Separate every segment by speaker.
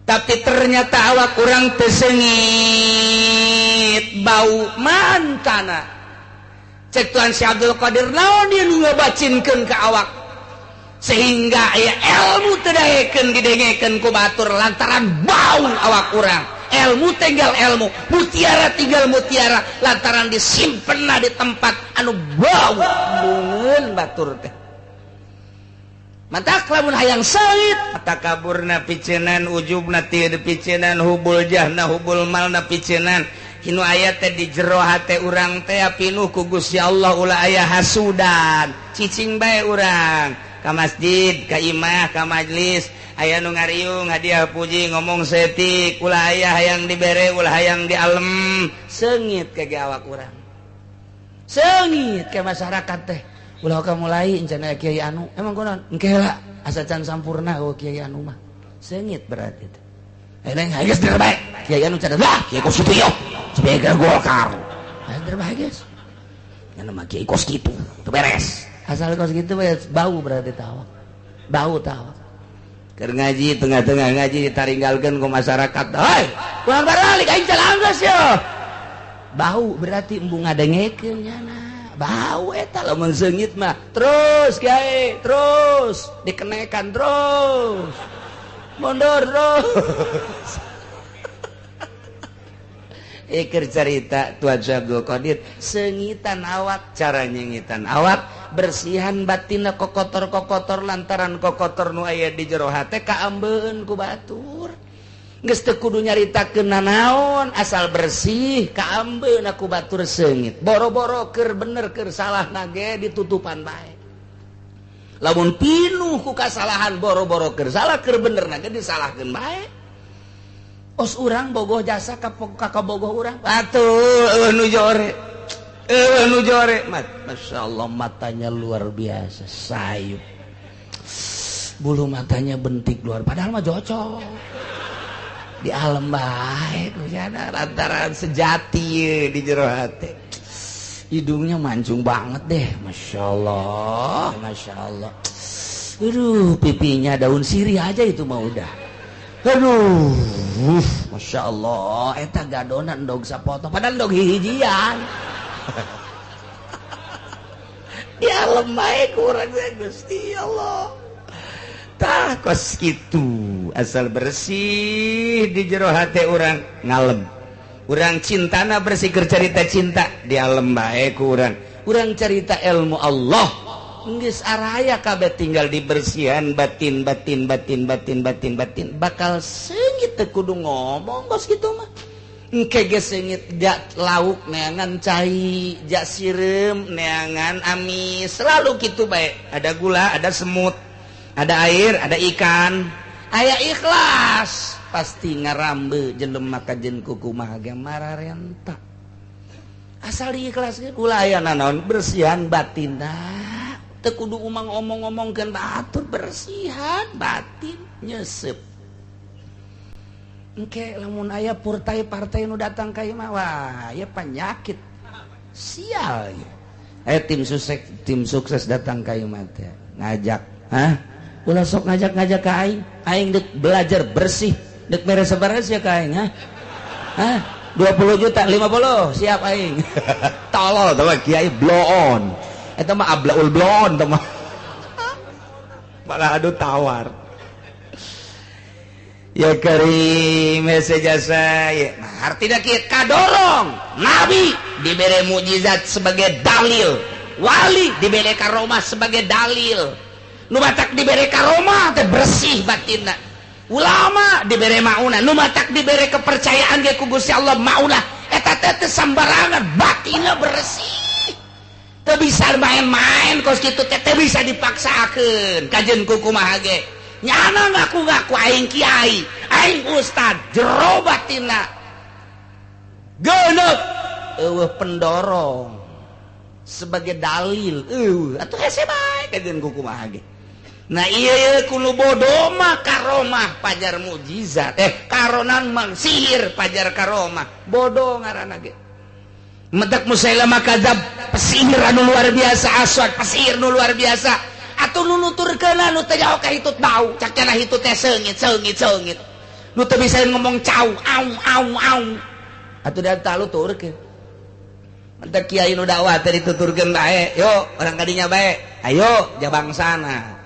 Speaker 1: Tapi ternyata awak kurang tersengit bau mantana. Cek Tuhan Syekh Abdul Qadir naon dia nu ngabacinkeun ka awak sehingga aya ilmu teu daekeun didengekeun ku batur lantaran bau awak urang. Ilmu tinggal ilmu, mutiara tinggal mutiara lantaran disimpenna di tempat anu bau bungeun batur teh. Mantak lamun hayang seungit takaburna picenan, ujubna teu picenan, hubul jahna hubul malna picenan. Hinu aya teh di jero hate urang teh pinuh ku Gusti Allah ulah aya hasudan. Cicing bae urang ka masjid, ka imah, ka majlis, aya nu ngariung hadiah puji ngomong setik, ulah aya hayang dibere, ulah hayang dialem, seungit ka ge awak urang. Seungit ka masyarakat teh. Ulah ka mulai encana kiai anu emang kunaon engke lah asa can sampurna oh kiai anu mah seungit berarti teh neng geus terbaik kiai anu can lah kiai kos kitu yo sebagai Golkar terbaik geus nya mah kiai kos kitu teu beres asal kos kitu bau berarti tawa bau tawa keur ngaji tengah-tengah ngaji ditaringgalkeun ku masyarakat hei kurang baralik aing can anggeus yo bau berarti embung ngadengekeun nyana bau eta lamun seungit mah terus kiai terus dikenekan terus mundur terus. Iker cerita Tuan Syekh Abdul Qadir seungitan awak, cara nyengitan awak bersihan batinna kokotor-kokotor lantaran kokotor nu aya di jero hate kaambeun ku batur. Geus teu kudu nyaritakeun nanaon asal bersih kaambeun ku batur seungit. Boro-boro keur bener keur salah nage ditutupan bae. Lamun pinuh ku kasalahan boro-boro keur salah keur bener nage disalahkeun bae. Os urang bogoh jasa ka kabogoh urang. Atuh eueuh nu jore. Eueuh nu jore. Masyaallah matanya luar biasa sayup. Bulu matanya bentik luar padahal mah cocok. Di alam baik lantaran sejati di jero hati. Hidungnya mancung banget deh, masya Allah, masya Allah. Aduh, pipinya daun sirih aja itu mah udah. Aduh, masya Allah. Eta gadonan dog sapotong, padahal dog hihijian. Di alam baik kurang Gusti Allah. Tah kos kitu asal bersih di jero hate urang ngalem. Urang cintana bersih keur carita cinta di alem bae ku urang. Urang carita ilmu Allah geus araya kabeh tinggal dibersihan batin batin batin batin batin batin bakal seungit teu kudu ngomong kos kitu mah. Engke ge seungit jak lauk neangan cai, jak sireum neangan amis, selalu kitu bae. Ada gula, ada semut, ada air, ada ikan, aya ikhlas pasti ngarambe jelema ka jeung kukumaha ge mararenta. Asal diikhlaskeun ulah aya nanaon bersihan batinna. Teu kudu umang omong-omongkeun batur bersihan batin nyesep. Engke lamun aya partai partai nu datang ka ieu mah wah ieu penyakit. Sial. Tim sukses datang ka ieu mah teh ngajak, hah? Ulah sok ngajak-ngajak ka aing, aing dek belajar bersih, dek mere sabaraha sia ka aing, hah? Hah? 20 juta, 50, siap aing. Tolol teh kiai bloon. Eta mah ablaul bloon teh mah. Malah adu tawar. Ya karim hese jasa ya. Nah, artinya kieu kadorong nabi dibere mukjizat sebagai dalil, wali dibere karomah sebagai dalil. Nu matak dibere karomah teh bersih batinna. Ulama dibere maunah, nu matak dibere kepercayaan ge ku Gusti Allah maunah. Eta teh teu sambarangan, batinna bersih. Teu bisa main-main kos kitu teh teu bisa dipaksakeun. Kajeun ku kumaha ge. Nyana ngaku-ngaku aing kiai, aing ustad, jero batinna. Geuneup eueuh pendorong sebagai dalil. Eueuh atuh hese bae kajeun ku kumaha ge. Nah iya kulo bodoh mah karomah pajar mukjizat karonan mang sihir pajar karomah bodoh ngaranna ge. Medak Musailamah kadzab pesihir anu luar biasa, aswad pesihir nu luar biasa atuh nu nuturkeun anu teh jauh ka hitut bau cak cenah hitut teh seungit seungit seungit. Nu teu bisa ngomong cau au au au. Atuh da taluturkeun. Mantap kiai nu dakwah teh dituturkeun bae, yo orang kadinya bae. Ayo jabangsana.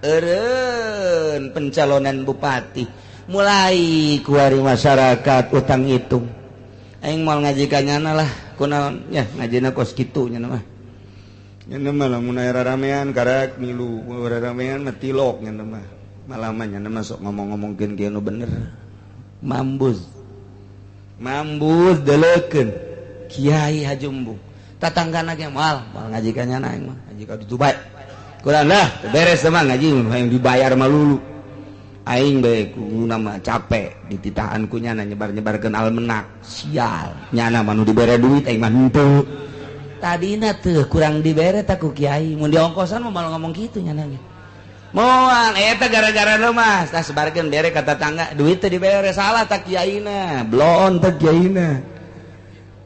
Speaker 1: Eureun pencalonan bupati. Mulai kuari masyarakat utang hitung. Aing moal ngaji ka nyana lah, kunaon ya ngajina kos kitu nya mah. Nyana mah lamun aya raramean karak milu, raramean mah tilok nyana mah. Malah mah nyana mah sok ngomong-ngomongkeun kieu nu bener. Mambuz. Mambuz deleukeun. Kiai Hajumbung tatanggana ge moal moal ngaji ka nyana aing mah ngaji ka ditu bae kurang lah beres mah ngaji aing dibayar mah lulu aing bae kuduna mah capek dititahan ku nyana nyebar-nyebarkeun almenak sial nyana mah nu dibere duit aing mah henteu tadina teu kurang dibere ta ku kiai mun diongkosan mah malah ngomong kitu nyana ge moal eta gara-gara lu mah tah sebarkeun bere ka tatangga duit teu dibere salah ta kiaina bloon ta kiaina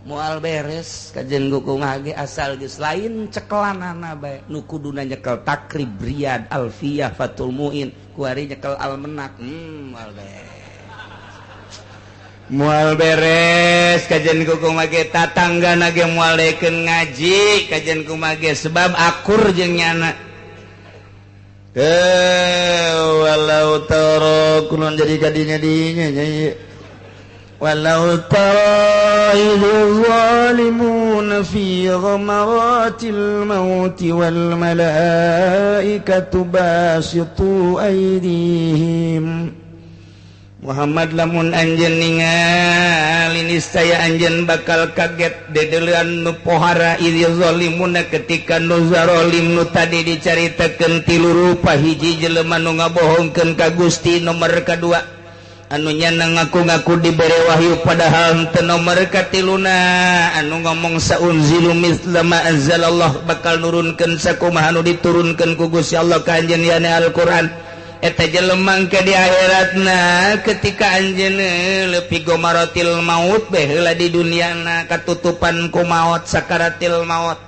Speaker 1: mual beres kajen kumaha ge asal geus lain cekelanana bae nu kuduna nyekel Takrib Riyad Alfiyah Fathul Muin kuari nyekel almenak mual beres mual beres kajen kumaha ge tatanggana ge moal dekeun ngaji kajen kumaha ge sebab akur jeung nyana walau tara kunon jadi kadinya dinya nya walau tara idh zalimuna fi ghamaratil maut wal malaikatu basitu aydihim. Muhammad lamun anjeun ningali niscaya anjeun bakal kaget dedeulean nu pohara idh zalimuna ketika nu zalim nu tadi dicaritakeun tilu rupa hiji jelema nu ngabohongkeun ka Gusti nomor kadua anu nyana ngaku-ngaku dibere wahyu padahal teu nomor katiluna anu ngomong saunzilu mitsla ma anzalallah bakal nurunkeun sakumaha anu diturunkeun ku Gusti Allah ka anjeun yane Al-Qur'an eta jelema ke di akhiratna ketika anjeun leupi gomaratil maut bae heula di duniana katutupan ku maot sakaratil maut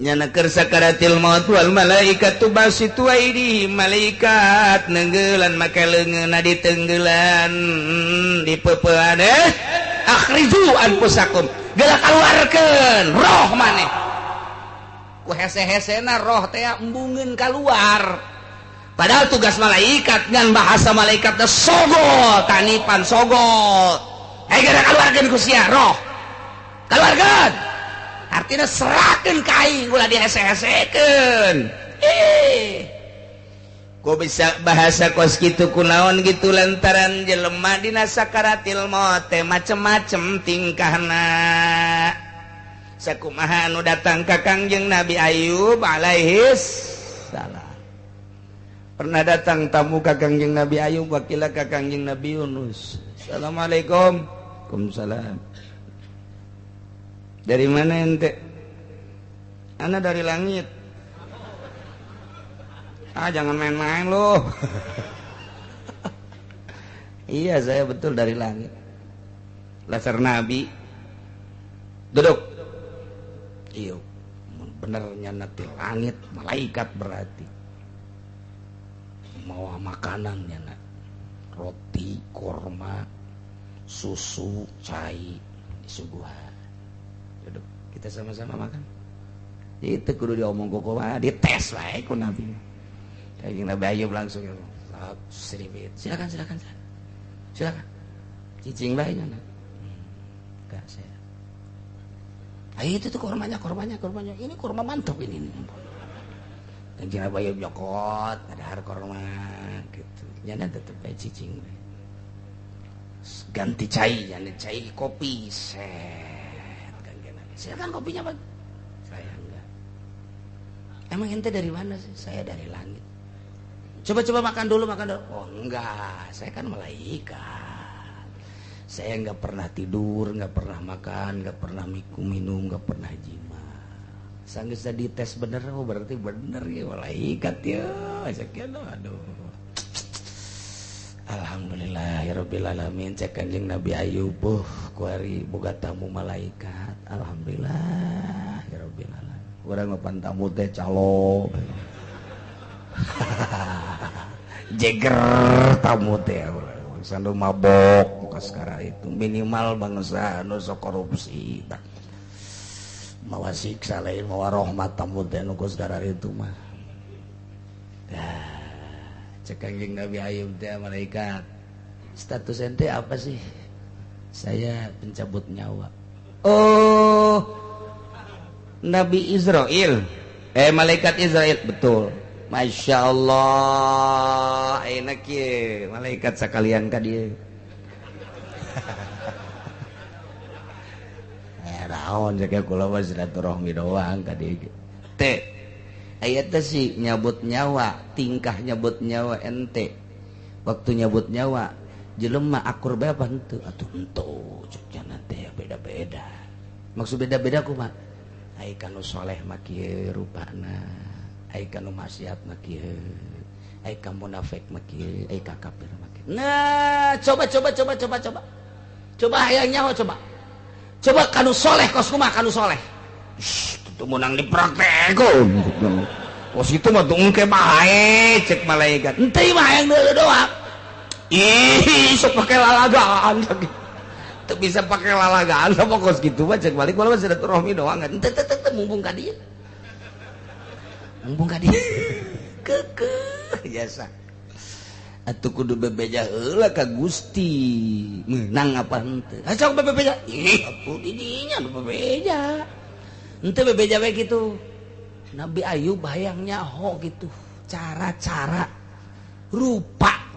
Speaker 1: nyana keur sakaratil maut wal malaikatu basitu aidi malaikat neunggelan make leungeunna ditenggelan dipeupean akhriju anfusakum geura kaluarkeun roh maneh ku hese-hesena roh teh embungeun kaluar padahal tugas malaikat ngan bahasa malaikat teh sogol tanipan sogol geura kaluarkeun ku sia roh kaluarkeun artinya serahkan ka aing ulah dihese-hesekeun. Kok bisa bahasa kos kitu kunaon gitu lantaran jelema dina sakaratil maut teh macem-macem tingkahna. Sakumaha anu datang ka Kangjeng Nabi Ayub alaihis salam. Pernah datang tamu ka Kangjeng Nabi Ayub wakila ka Kangjeng Nabi Yunus. Assalamualaikum. Waalaikumsalam. Dari mana ente? Ana dari langit. Ah, jangan main-main loh. Iya, saya betul dari langit. Laser Nabi. Duduk. Iyo, benernya nanti langit, malaikat berarti. Mau makanan ya nak. Roti, korma, susu, cai, disuguhan. Duduk, kita sama-sama makan. Itu kudu diomong koko mah, dites wae ku Nabi. Kayak Nabi Ayub langsung seribit. Silakan, silakan, silakan. Silakan. Cicing bae nya. Enggak saya. Ayo itu tuh kormanya, kormanya, kormanya. Ini korma mantap ini. Kanjeng Nabi Ayub nyokot, ada korma gitu. Nyana tetep bae cicing bae. Ganti cai, nyana cai kopi set. Silakan kopinya Pak. Saya enggak. Emang ente dari mana sih? Saya dari langit. Coba-coba makan dulu, makan dulu. Oh enggak, saya kan malaikat. Saya enggak pernah tidur, enggak pernah makan, enggak pernah minum, enggak pernah jima. Sanggeus dites bener, oh berarti bener ya malaikat ya. Sekian aduh. Alhamdulillah ya rabbil alamin cek Kanjeng Nabi Ayub kuari boga tamu malaikat. Alhamdulillah ya rabbil alamin. Urang mapan tamu teh calo. Jeger tamu teh Bangsa nu mabok sekarang itu minimal bangsa nu sok korupsi. Mawa siksa lain mawa rahmat tamu teh nu sekarang itu mah. Dah cek Kangjeng Nabi Ayub teh malaikat. Status ente apa sih? Saya pencabut nyawa. Oh, Nabi Israel. Malaikat Israel betul. Masya Allah, enak ye, malaikat sekalian ka dieu. Naon cek kula mah silaturahmi doang ka dieu. Teh, aya teh sih nyabut nyawa, tingkah nyabut nyawa ente. Waktu nyabut nyawa, jelema akur bae apa henteu? Atuh henteu, cek teh beda-beda. Maksud beda-beda kumaha? Ai kanu soleh mah kieu rupana. Ai kanu maksiat mah kieu, ai ka munafik mah kieu, ai ka kafir mah kieu. Nah, coba coba coba coba coba. Coba hayang nyaho coba. Coba kanu soleh kos kumaha kanu soleh. Shh, itu menang dipraktekkeun. Kos itu mah tungke bae cek malaikat. Henteu mah hayang deuleu doang. Ih, sok pake lalagaan. Teu bisa pake lalagaan apa kos kitu mah cek balik kula mah silaturahmi doang. Henteu teu teu mumpung ka dieu. Mumpung ka dieu kekeh jasa atuh kudu bebeja heula ka Gusti meunang apa henteu sok bebeja ih atuh di dinya nu bebeja henteu bebeja we kitu. Nabi Ayub hayang nyaho gitu cara-cara rupa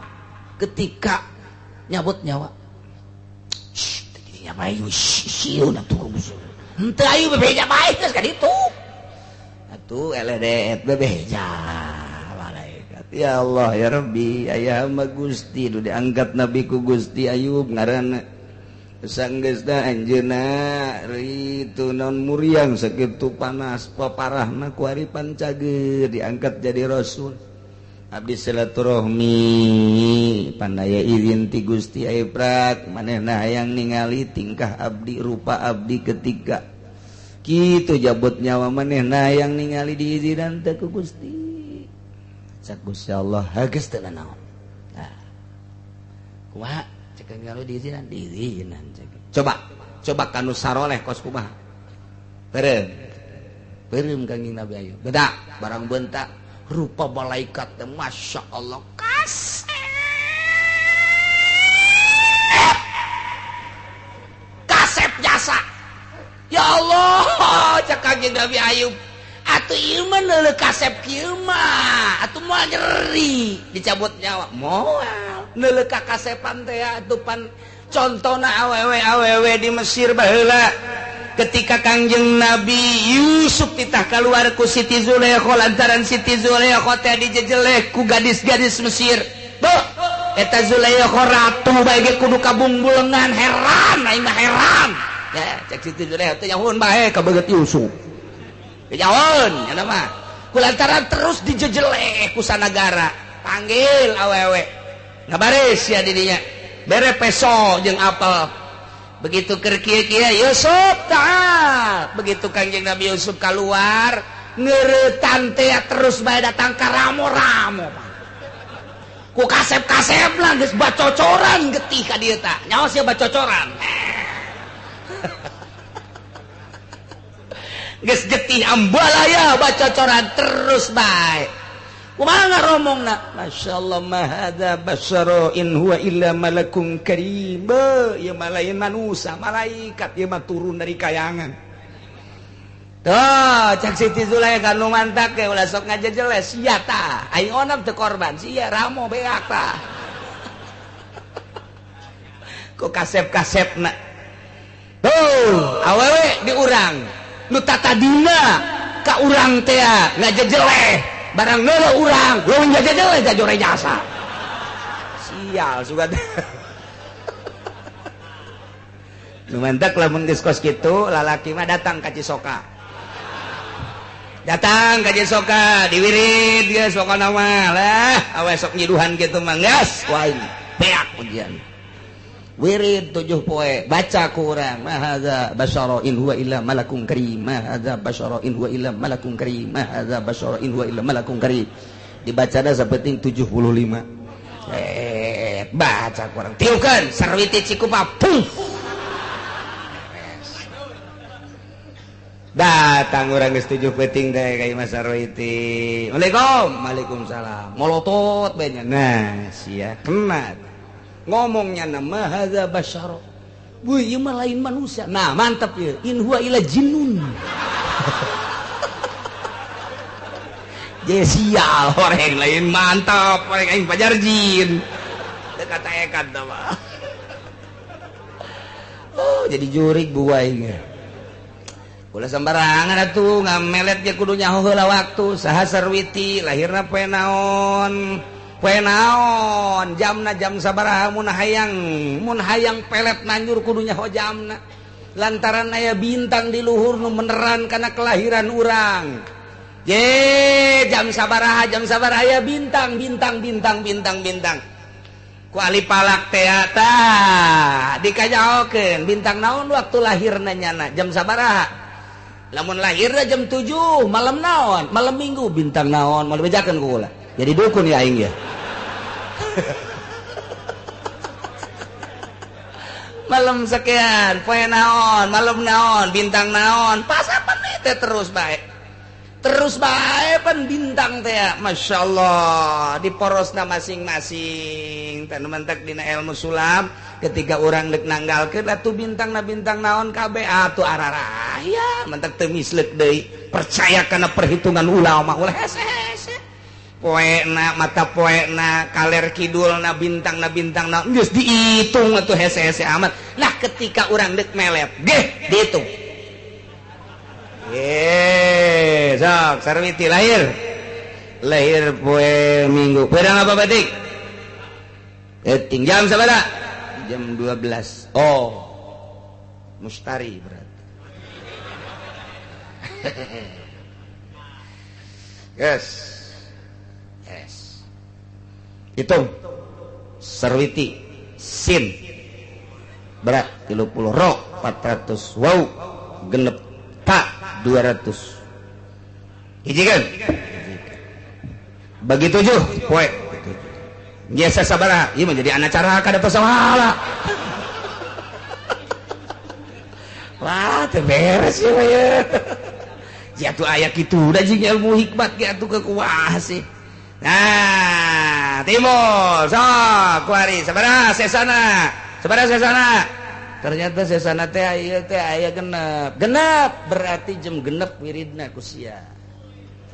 Speaker 1: ketika nyabut nyawa. Shh dinya bae sieun atuh henteu ayu bebeja bae geus ka ditu. Atuh eleh bebeja malaikat. Ya Allah ya Rabbi, aya mah Gusti nu diangkat nabi ku Gusti Ayub ngaranna. Sanggeusna anjeunna ritu naon muriang sakitu panas paparahna ku ari pancageur diangkat jadi rasul. Abdi silaturahmi pandaya izin ti Gusti Ayub prak manehna hayang ningali tingkah abdi rupa abdi ketika kitu jabut nyawa manehna yang ningali diizinan teh ku Gusti. Cak Gusti Allah hageus teu nanaon. Nah. Kumaha cek ningali diizinan diizinan cek. Coba coba kanu saroleh kos kumaha. Beureum. Beureum Kangjeng Nabi Ayub. Beda barang bentak rupa malaikat teh Masya Allah kasep. Kasep jasa. Ya Allah, cek Kangjeng Nabi Ayub. Atuh ieu mah neuleuh kasep kieu mah, atuh moal nyeri dicabut nyawa. Moal neuleuh ka kasepan teh atuh pan contona awewe-awewe di Mesir baheula. Ketika Kangjeng Nabi Yusuf titah kaluar ku Siti Zulaikha lantaran Siti Zulaikha teh dijejeleh ku gadis-gadis Mesir. Tuh, eta Zulaikha ratu bae ge kudu kabungbulengan, heran aing mah heran. Ya, cek Siti Zulaikha teh nyahoun bae ka beungeut Yusuf. Nyahoun nya mah. Kulantaran terus dijejeleh ku sanagara. Panggil awewe. Ngabaris sia di dinya. Bere peso jeung apel. Begitu keur kieu-kieu Yusuf taat. Begitu Kangjeng Nabi Yusuf keluar, ngeuretan teh terus bae datang ka ramo-ramo. Ku kasep-kasep lah geus bacocoran getih ka dieu tah. Nyaho sia bacocoran. Geus getih ambalaya bacocoran terus bae. Kumaha ngaromongna? Masyaallah ma hadza basyara in huwa illa malakun karim. Ieu mah lain manusia, malaikat ieu mah turun dari kayangan. Tuh, cek Siti Zulaikha nu mantak ge ulah sok ngajejeles sia tah. Aing onam teu korban, sia ramo beak tah. Ku kasep-kasepna. Tuh, awewe di urang. Nu tatadina ka urang teh ngajejeleh. Barang neuleuh urang, leuwih ngajejeleh jajore jasa. Sial sugan. Nu mantak lamun geus kos kitu, lalaki mah datang ka Cisoka. Datang ka Cisoka, diwirid geus pokona mah lah, awe sok nyiduhan kitu mah geus ku aing. Beak ujian. Wirid 7 poe, baca ku urang, ma hadza basyara in huwa illa malakun karim, ma hadza basyara in huwa illa malakun karim, ma hadza basyara in huwa illa malakun karim. Dibacana sapenting 75. Set baca kurang tiukeun Sarwiti Cikupa pung. Datang orang geus 7 peuting teh ka Imah Sarwiti. Waalaikum, waalaikumsalam. Molotot bae nya. Nah, sia kena. Ngomongnya nama hadza basyara. Wih, ieu mah lain manusia. Nah, mantap ieu. In huwa illa jinnun. Je sial orang lain mantap, orang aing pajar jin. Teu kata ekan tah mah. Oh, jadi jurig buai ge. Ulah sembarangan atuh ngamelet ge kudu nyaho heula waktu. Saha Sarwiti lahirna poe naon? Poe naon? Jamna jam sabaraha mun hayang pelet nanjur kudu nyaho jamna. Lantaran aya bintang di luhur nu meneran kana kelahiran urang. Ye, jam sabaraha aya bintang bintang bintang bintang bintang. Ku ahli palak teh tah dikajaokeun bintang naon waktu lahirna nyana jam sabaraha. Lamun lahirna jam 7 malam naon, malam minggu bintang naon, mau dibejakeun ku kula. Jadi dukun ya aing ya. Malam sekian, poe naon, malam naon, bintang naon, pas apa teh terus bae. Terus bae pan bintang teh, Masya Allah, di porosna masing-masing. Tanu mentek dina ilmu sulam, ketika orang dek nanggalkeun atuh bintangna bintang naon kabeh atuh araraya, mentek teu misleuk deui. Percaya kana perhitungan ulama ulah hese-hese. Poena mata poena kaler kidulna bintangna bintang naon geus dihitung atuh hese-hese amat. Nah, ketika orang dek melet, geh dihitung. Ye, sok Sarwiti lahir. Lahir poe Minggu. Pedang apa batik? Eting jam sabaraha? Jam 12. Oh. Mustari berarti. Yes. Yes. Hitung. Sarwiti sin berat 30 ro 400 waw genep ta 200. Hiji kan? Bagi 7 poe. Biasa sabaraha? Ieu mah jadi anak cara kada pasahala. Wah, teu beres ieu mah ye. Jatuh aya kitu da jeung ilmu hikmat ge atuh kekuah sih. Nah, timur sok kuari sabaraha sesana? Sabaraha sesana? Ternyata sesana teh aya teh aya genep. Genep berarti jam genep wiridna ku sia.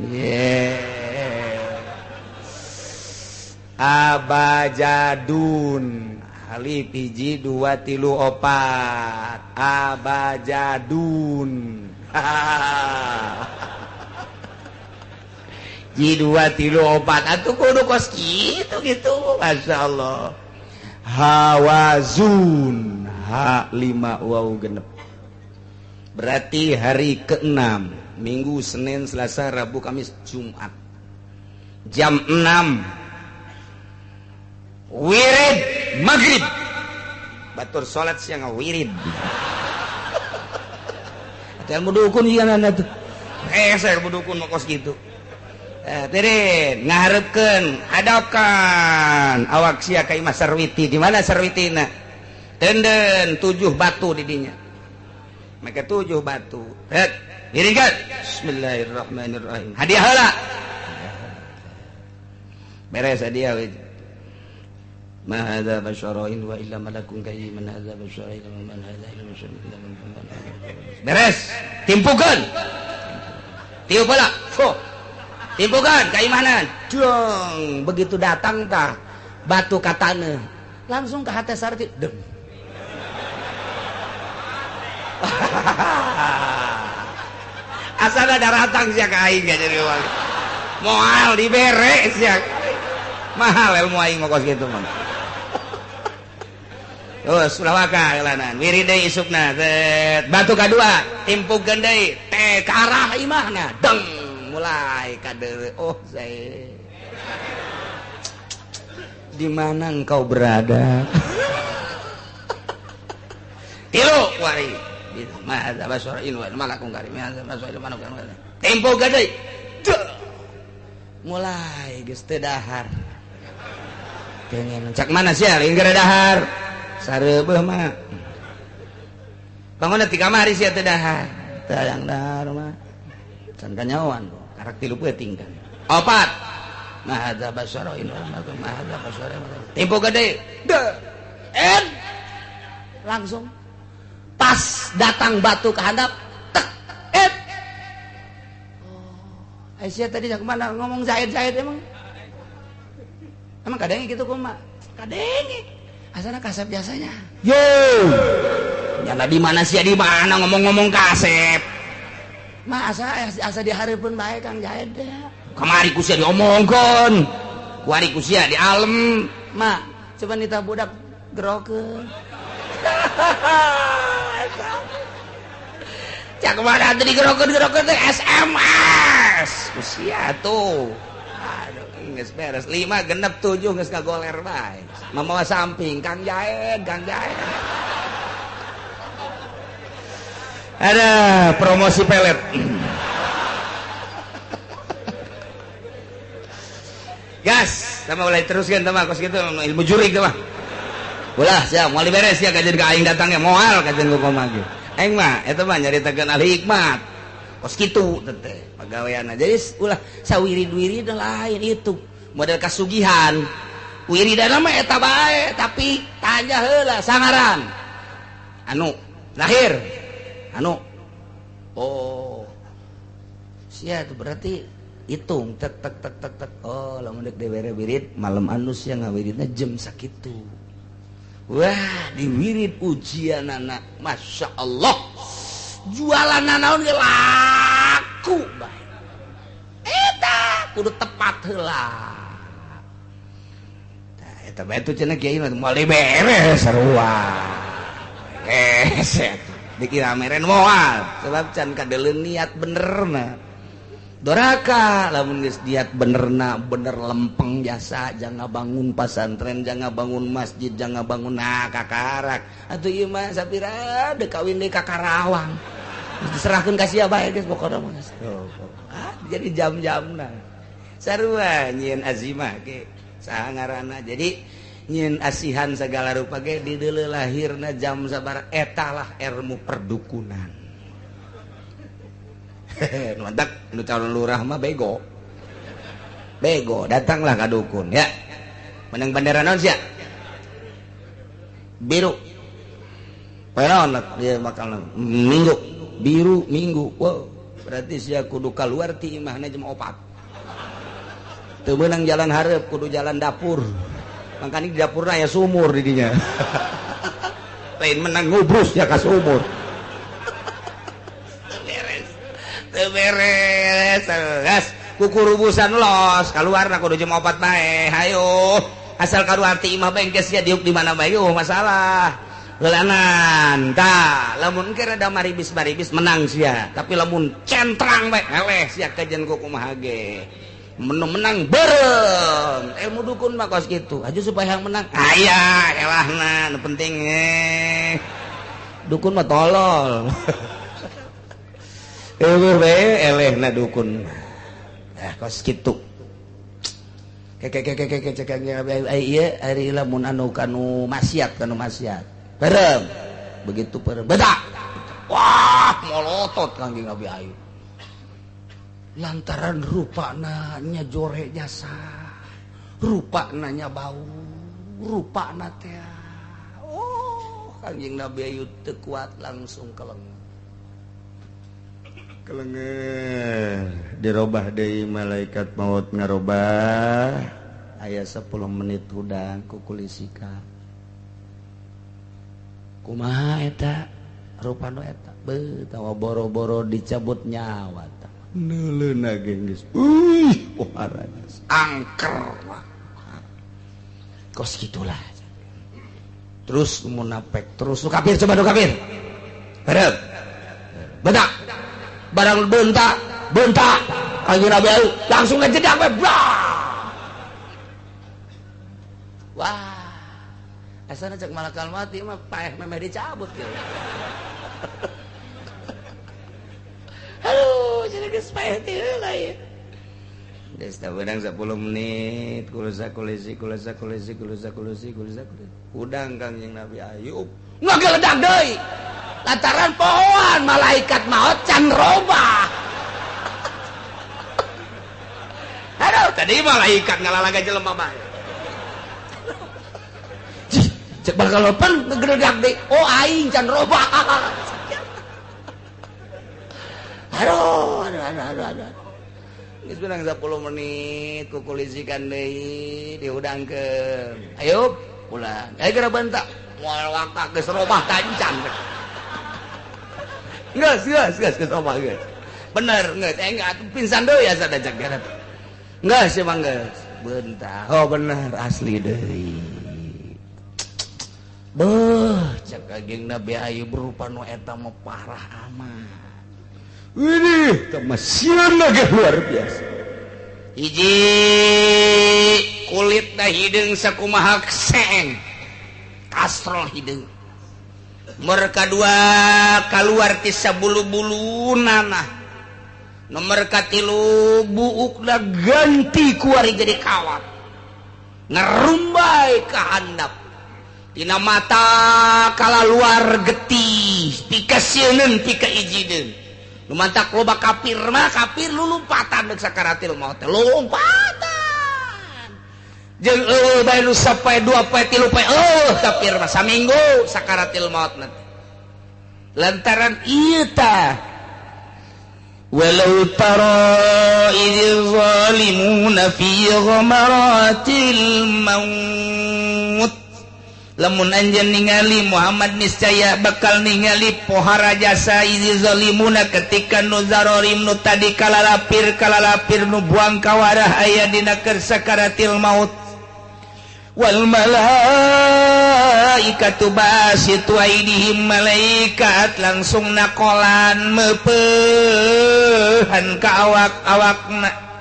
Speaker 1: Yeah. Abajadun alif 1 2 3 4 abajadun. Ji 2 3 4 atuh kudu kos kitu gitu. Masya Allah. Hawazun H5 waw genep. Berarti hari ke-6, Minggu, Senin, Selasa, Rabu, Kamis, Jumat. Jam 6 wirid maghrib. Batur salat siang wirid. Atau ilmu dukun juga nana tuh. Saya ilmu dukun mah kos gitu. Tirin ngaharepkeun, hadapkan awak sia ka Imah Sarwiti. Di mana Sarwitina? Tenden 7 batu di dinya. Maka 7 batu. Het, wiridkan. Bismillahirrahmanirrahim. Hadiah heula. Beres hadiah we. Ma hadza basyarun wa illa malakun karim man hadza basyarun illa man hadza illa basyarun illa man. Beres. Timpukeun. Tiup heula. Fuh. Timpukeun ka imahna. Dong, begitu datang tah batu ka taneuh. Langsung ke hate Sarwiti. Deng. Asal ada ratang sia ka aing jadi uang. Moal dibere sia. Mahal ilmu aing mah kos kitu mah. Terus ulah waka eulanan. Wirid deui isukna. Set batu kadua timpukeun deui teh ka arah imahna. Deng mulai kadeure. Oh, saya. Di mana engkau berada? Tilu wari. Ma hadza basyarun wa malakun karim. Ma hadza basyarun malakun karim. Tempo gade. Mulai geus teu dahar. Pengen cak mana sih lain gara dahar. Sareubeuh mah. Bangun ti kamari sia teu dahar. Teu hayang dahar mah. Can kanyaoan karak 3 peuting kan. 4. Mahadza basara in mahadza basara. Tempo gede. En langsung pas datang batu ke handap tek et. Oh, Aisyah tadi cak mana ngomong Zaid emang. Emang kadenge gitu kumaha? Kadenge. Asana kasep biasanya. Yo. Nyana di mana sih di mana ngomong-ngomong kasep. Mah asa dihareupeun bae Kang Zaid teh. Kamari ku sia diomongkeun. Kuari ku sia di alem. Mak, coba nita budak gerokeun. Cak mana tadi gerokeun-gerokeun teh SMS. Ku sia tuh. Aduh, geus beres 5 genep 7 geus kagoler bae. Mamawa samping Kang Zaid, Kang Zaid. Ada promosi pelet. Gas, sama mulai teruskan sama kos gitu ilmu jurik sama. Ulah, siap, moal beres ya kajian ka aing datangnya moal kajian ku kumaha ge. Aing mah eta mah nyaritakeun ahli hikmat. Kos kitu teh pagaweanna. Jadi ulah sawirid-wirid lain itu model kasugihan. Wiridana mah eta bae tapi tanya heula sangaran. Anu lahir anu oh sia itu berarti hitung tek tek tek tek tek oh lamun deuk dibere wirid malam anu sia ngawiridna jam sakitu. Wah diwirid ujianana Masya Allah jualan naon ge laku bae eta kudu tepat heula. Tah eta bae tuh cenah kiai mah moal dibere sarua beres eta dikira meren moal sebab can kadeuleun niat benerna doraka lamun geus niat benerna bener lempeng jasa jangan bangun pasantren jangan bangun masjid jangan bangun nah kakarak atuh ieu mah sapira deuk kawin deui ka Karawang diserahkeun ka sia bae geus pokona mah ah jadi jam-jamna sarua nyieun azimah ge saha ngaranna jadi nyin asihan segala rupa ge di deuleu lahirna jam sabar eta lah ilmu perdukunan. Mantap nu calon lurah mah bego. Bego datanglah ka dukun ya. Menang bendera naon sia? Biru. Naon dia bakal minggu biru minggu. Wow, berarti sia kudu kaluar ti imahna jam 4. Teu meunang jalan hareup kudu jalan dapur. Makanya di dapurna ya sumur di dinya. Lain menang ngubrus ya ka sumur. Beres. Teu beres. Gas kukurubusan los kaluarna kudu jam 4 bae. Hayo. Asal kaluar ti imah bae geus sia diuk di mana bae eueuh masalah. Heulanan tah lamun engke rada maribis-maribis menang sia. Tapi lamun centrang bae eleh sia kajian ku kumaha ge. Menang bareng ilmu dukun mah kos gitu aja supaya yang menang aya elahna nu penting dukun mah tolol eueuh bae elehna dukun eh kos kitu keke cek ieu ari lamun anu kanu maksiat bareng begitu bareng bedak wah molotot Kangjeng Nabi Ayub lantaran rupa nanya jore jasa rupa nanya bau rupa teh oh Kangjeng Nabi Ayub teu kuat langsung keleng kelengen dirobah deui malaikat maut ngarobah aya 10 menit hudang ku kulisika kumaha eta rupa nu eta beuh tawa boro-boro dicabut nyawa neuleuna ge geus uih pohara angker kos gitulah terus munafik terus nu kafir coba nu kafir hareup bedak barang bentak bentak Kangjeng Nabi langsung ngejedak we wah asana cek malakal mati mah paeh memeh dicabut gitu. Aduh, jadi geus paeh teh heula ieu. Geus tah beunang 10 menit kulusa kulisi kulusa kulisi kulusa kulisi kulusa udang Kangjeng Nabi Ayub ngageledak deui lantaran pohoan malaikat maot can robah. Aduh tadi malaikat ngalalaga jelema bae. Cek bakal lopan ngegeledak deui. Oh aing can robah. Aduh aduh aduh aduh. Geus beunang 10 menit kukulisikan deui dihudangkeun. Ayo pulang. Ayo geura bentak. Moal wakak geus robah tancan. Geus geus geus geus robah geus. Bener geus enggak pingsan deui asa dajak geura. Geus emang geus. Bentak. Oh bener asli deui. Beuh cek Kangjeng Nabi Ayub rupa nu eta mah parah amat. Widih, sieun lagi luar biasa. Hiji kulit dah hideung sakumaha seeng. Kastrol hideung. Nomor kadua kaluar ti sabulu-bulu nanah. Nomor katilu buukna ganti kuari jadi kawat. Ngerumbai ka handap. Tina mata kalaluar getih, pikasieuneun pikaijideun. Lumantak loba kafir mah kafir lu lompatan deuk sakaratil maut teh lompatan jeung eueuh bae nu sapoe dua poe tilu poe eueuh kafir mah saminggu sakaratil maut nanti lantaran ieu tah walau tara idz zalimuna fi ghamaratil maut lamun anjeun ningali Muhammad niscaya bakal ningali pohara jasa izi zalimuna ketika nu zarorim nu tadi kalalapir kalalapir nu buang kawarah aya dina keur sakaratil maut wal malaikatu basitu aidihim malaikat langsung nakolan meupehan ka awak-awakna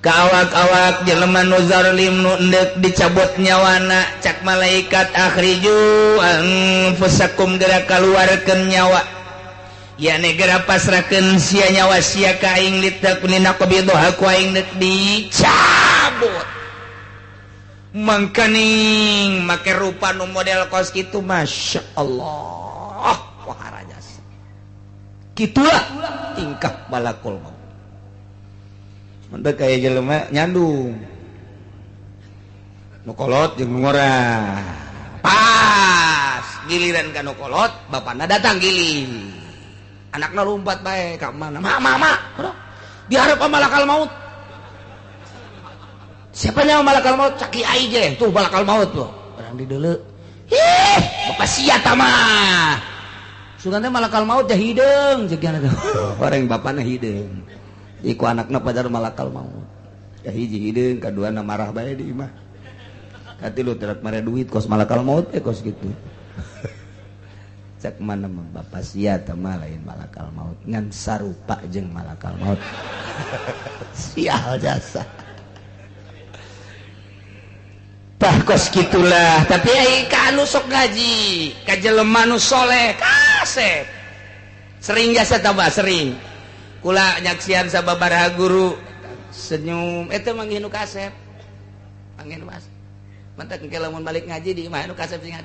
Speaker 1: ka awak-awak jelema nu zalim nu endek dicabut nyawana cak malaikat akhriju anfusakum geura kaluarkeun nyawa yakni geura pasrahkeun sia nyawa sia ka aing litakuna qabidha ku aing deuk dicabut mangkaning make rupa nu model kos kitu Masya Allah wahara jasa kitulah tingkah malakul maut. Mantap kayak jelema nyandung nu kolot jeung ngora pas giliran ka nu kolot bapana datang giling anakna lompat bae ka mana ma ma ma diharap malakal maut siapa nyawa malakal maut caki ai je tuh malakal maut tuh orang di deuleu ih bapak sia mah sugan teh malakal maut teh hideung jeung orang bapana hideung iku anakna padahal malakal maut ya hiji hideung kaduana marah bae di imah katilu terat mare duit kos malakal maut eh kos gitu cak mana mah bapak sia teh mah lain malakal maut ngan sarupa jeung malakal maut sial jasa tah kos gitulah tapi ai ka anu sok ngaji ka jelema nu soleh kasep sering jasa tambah sering kula nyaksian sababaraha guru senyum eta manggih nu kasep manggih nu kasep mantak engke lamun balik ngaji di imah nu kasep sing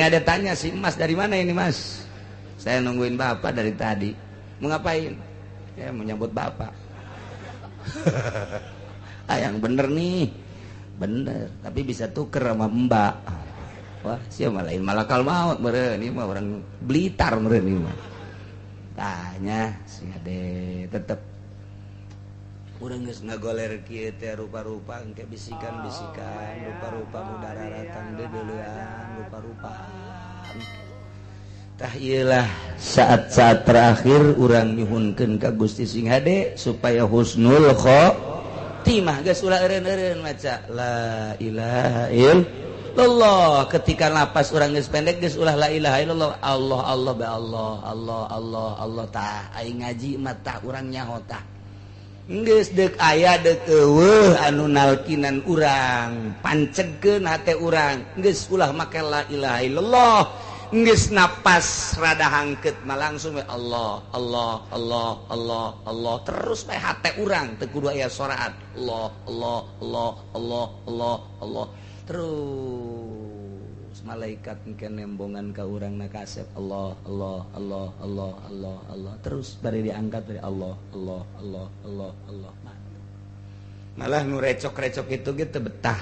Speaker 1: ada tanya si Mas dari mana ini Mas saya nungguin bapak dari tadi mau ngapain ya mau nyambut bapak ah yang bener nih bener tapi bisa tuker sama mbak wah siapa lain malakal maut meureun ieu mah orang Blitar meureun ieu mah tanya sing ade tetep urang geus ngagoler kieu teh rupa-rupa engke bisikan-bisikan rupa-rupa nu dararatang deudeulean rupa-rupa tah ieulah saat-saat terakhir urang nyuhunkeun ka Gusti sing hade supaya husnul khotimah geus ulah eureun-eureun maca la ilaha illallah ketika napas urang geus pendek geus ulah la ilaha illallah Allah Allah ba Allah Allah Allah Allah tah aing ngaji mah tah urang nyaho tah geus deuk aya deuk eueuh anu nalkinan urang pancegkeun hate urang geus ulah make la ilaha illallah Geus napas rada hangkeut mah langsung we Allah Allah Allah Allah Allah terus bae hate urang teu kudu aya soraan Allah Allah Allah Allah Allah Allah terus malaikat engke nembongan ka urang na kasep Allah Allah Allah Allah Allah Allah terus bari diangkat dari Allah Allah Allah Allah Allah. Malah nu recok-recok itu gitu betah.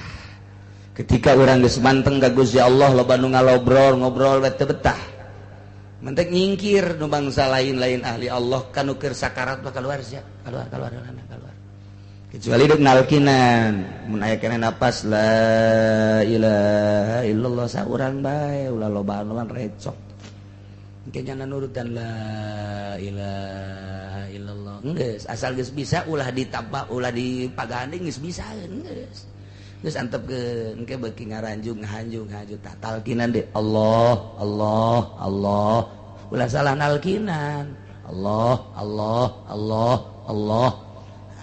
Speaker 1: Ketika urang geus manteng ka Gusti Allah loba nu ngalobrol ngobrol we teu betah. Mentek nyingkir nu bangsa lain-lain ahli Allah kanu keur sakarat mah keluar sia, keluar keluar keluar. Kecuali dek nalkinan, mun aya keneh napas la ilaha illallah saurang bae ulah lobaan recok. Engke nyana nurutan la ilaha illallah. Geus asal geus bisa ulah ditambah ulah dipaganding geus bisa geus. Geus antepkeun engke beuki ngaranjung ngahanjung ngahanjung tah talkinan deui Allah Allah Allah. Ulah salah nalkinan. Allah Allah Allah Allah.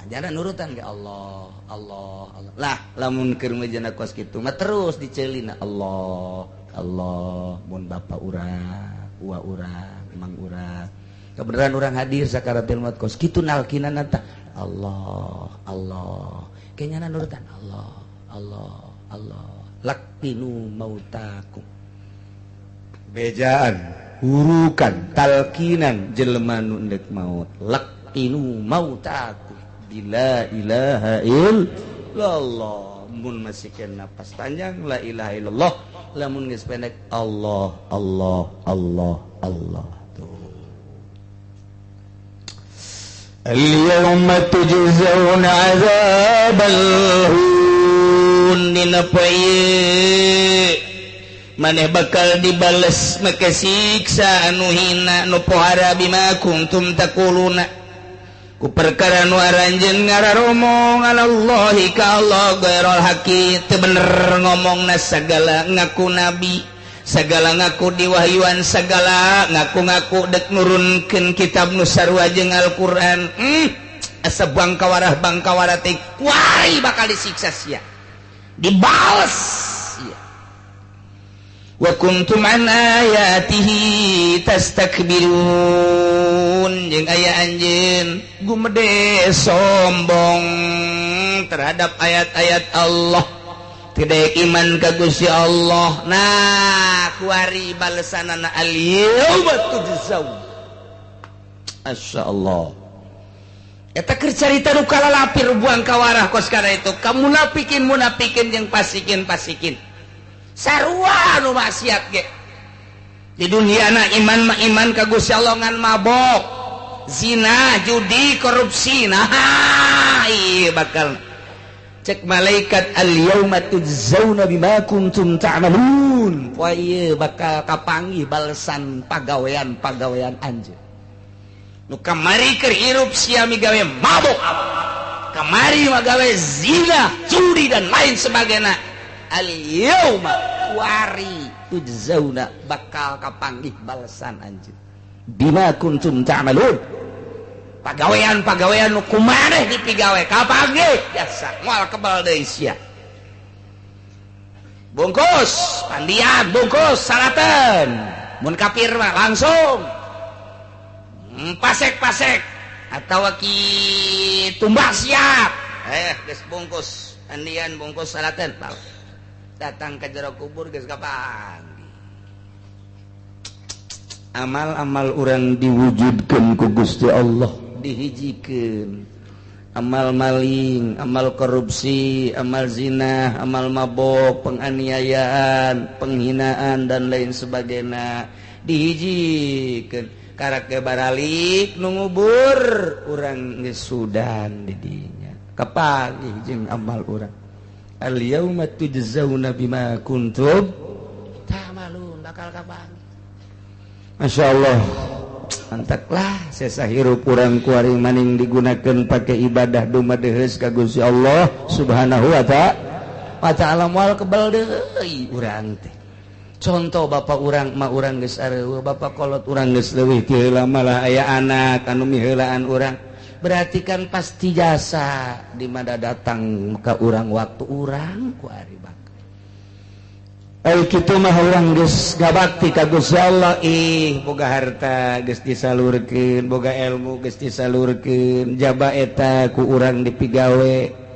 Speaker 1: Jangan nurutan ke Allah Allah Allah. Lah lamun keur mejana kos kitu mah terus diceulina Allah Allah mun bapa urang uwa urang emang urang kebenaran urang hadir sakaratul maut kos kitu nalkinan tah Allah Allah kayaknya nurutan Allah Allah Allah laqinu mautakum bejaan hurukan talkinan jelema nu endek maut laqinu mautakum bila ilaha illallah. Mun masih kena napas panjang la ilaha illallah, lamun geus pendek Allah Allah Allah Allah. Tuh. Al-yawma tujzauna 'adzabal hun dina poe maneh bakal dibales make siksa anu hina nu pohara bima kuntum taquluna ku perkara nu aranjeun ngararomong alallahi ka Allah ghairul haqi teu bener ngomongna sagala ngaku nabi sagala ngaku diwahyuan sagala ngaku-ngaku dek nurunkeun kitab nu sarua jeung Al-Qur'an. Asa bangkawarah bangkawarah teh kuari bakal disiksa sia dibales sia. Wa kuntum an ayatihi tastakbirun jeung aya anjeun gumede sombong terhadap ayat-ayat Allah tidak iman ka Gusti Allah. Nah kuari balesanana al-yauma tujzaun. Masyaallah eta keur carita nu kalalapir buang kawarah kos kana itu kamunafikin munafikin jeung pasikin pasikin sarua nu maksiat ge di dunia na iman mah iman ka Gusti Allah ngan mabok zina judi korupsi. Nah ieu bakal cek malaikat al yauma tujzauna bima kuntum ta'malun. Poe ieu bakal kapanggih balesan pagawean-pagawean anjeun nu kamari keur hirup sia migawe mabok kamari magawe zina judi dan lain sebagainya. Al yauma wari tujzauna bakal kapanggih balesan anjeun bima kuntum ta'malun. Pagawean-pagawean nu kumaneh dipigawe kapanggih biasa moal kebal deui sia. Bungkus pandian bungkus salaten mun kafir mah langsung pasek-pasek atawa ki tumbak siap geus bungkus pandian bungkus salaten datang ke jero kubur geus kapanggih. Amal-amal urang diwujudkeun ku Gusti Allah dihijikeun amal maling, amal korupsi, amal zina, amal mabok, penganiayaan, penghinaan dan lain sebagainya dihijikeun karak ge baralik nu ngubur urang geus sudan di dinya kapanggih jeung amal urang. Al yauma tujzauna bima kuntum ta'malun bakal kapanggih. Masya Allah mantaklah sesa hirup urang kuari maning digunakan pakai ibadah dumadeheus ka Gusti Allah Subhanahu wa ta'ala moal kebal deui urang teh. Contoh bapak urang ma urang geus areueuh bapak kolot urang geus leuwih ti heula malah aya anak anu miheulaan urang berarti kan pasti jasa di mana datang ka urang waktu urang kuari bakal. Ai kitu mah urang geus ngabakti ka Gusti Allah. Ih, boga harta geus disalurkeun, boga ilmu geus disalurkeun, jaba eta ku urang dipigawe.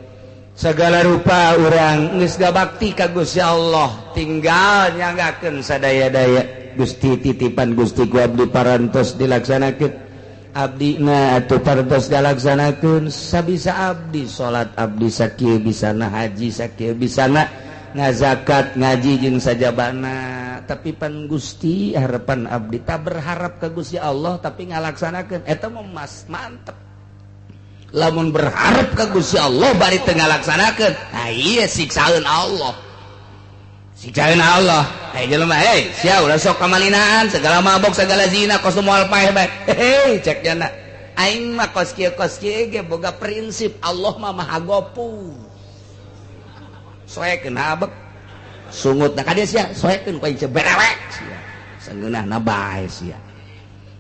Speaker 1: Segala rupa urang geus ngabakti ka Gusti Allah, tinggal nyanggakeun sadaya-daya. Gusti titipan Gusti ku abdi parantos dilaksanakeun. Abdi na atuh parantos dilaksanakeun sabisa abdi salat abdi sakieu bisana, haji sakieu bisana, ngazakat ngaji jeung sajabana. Tapi pan Gusti harapan abdi tak berharap ke Gusti Allah tapi ngalaksanakeun eta mah mas mantep. Lamun berharap ke Gusti Allah bari teu ngalaksanakeun, nah ieu siksaeun Allah, siksaeun Allah. Hei jelema, hei sia ulah sok kamalinaan, segala mabok, segala zina, kos moal paeh bae. Hei cek jana aing mah kos kieu ge boga prinsip Allah mah Maha Gopur. Soekeun habek sungut na ka dia sia, soekeun ku aing berewek sia, sangeunahna bae sia.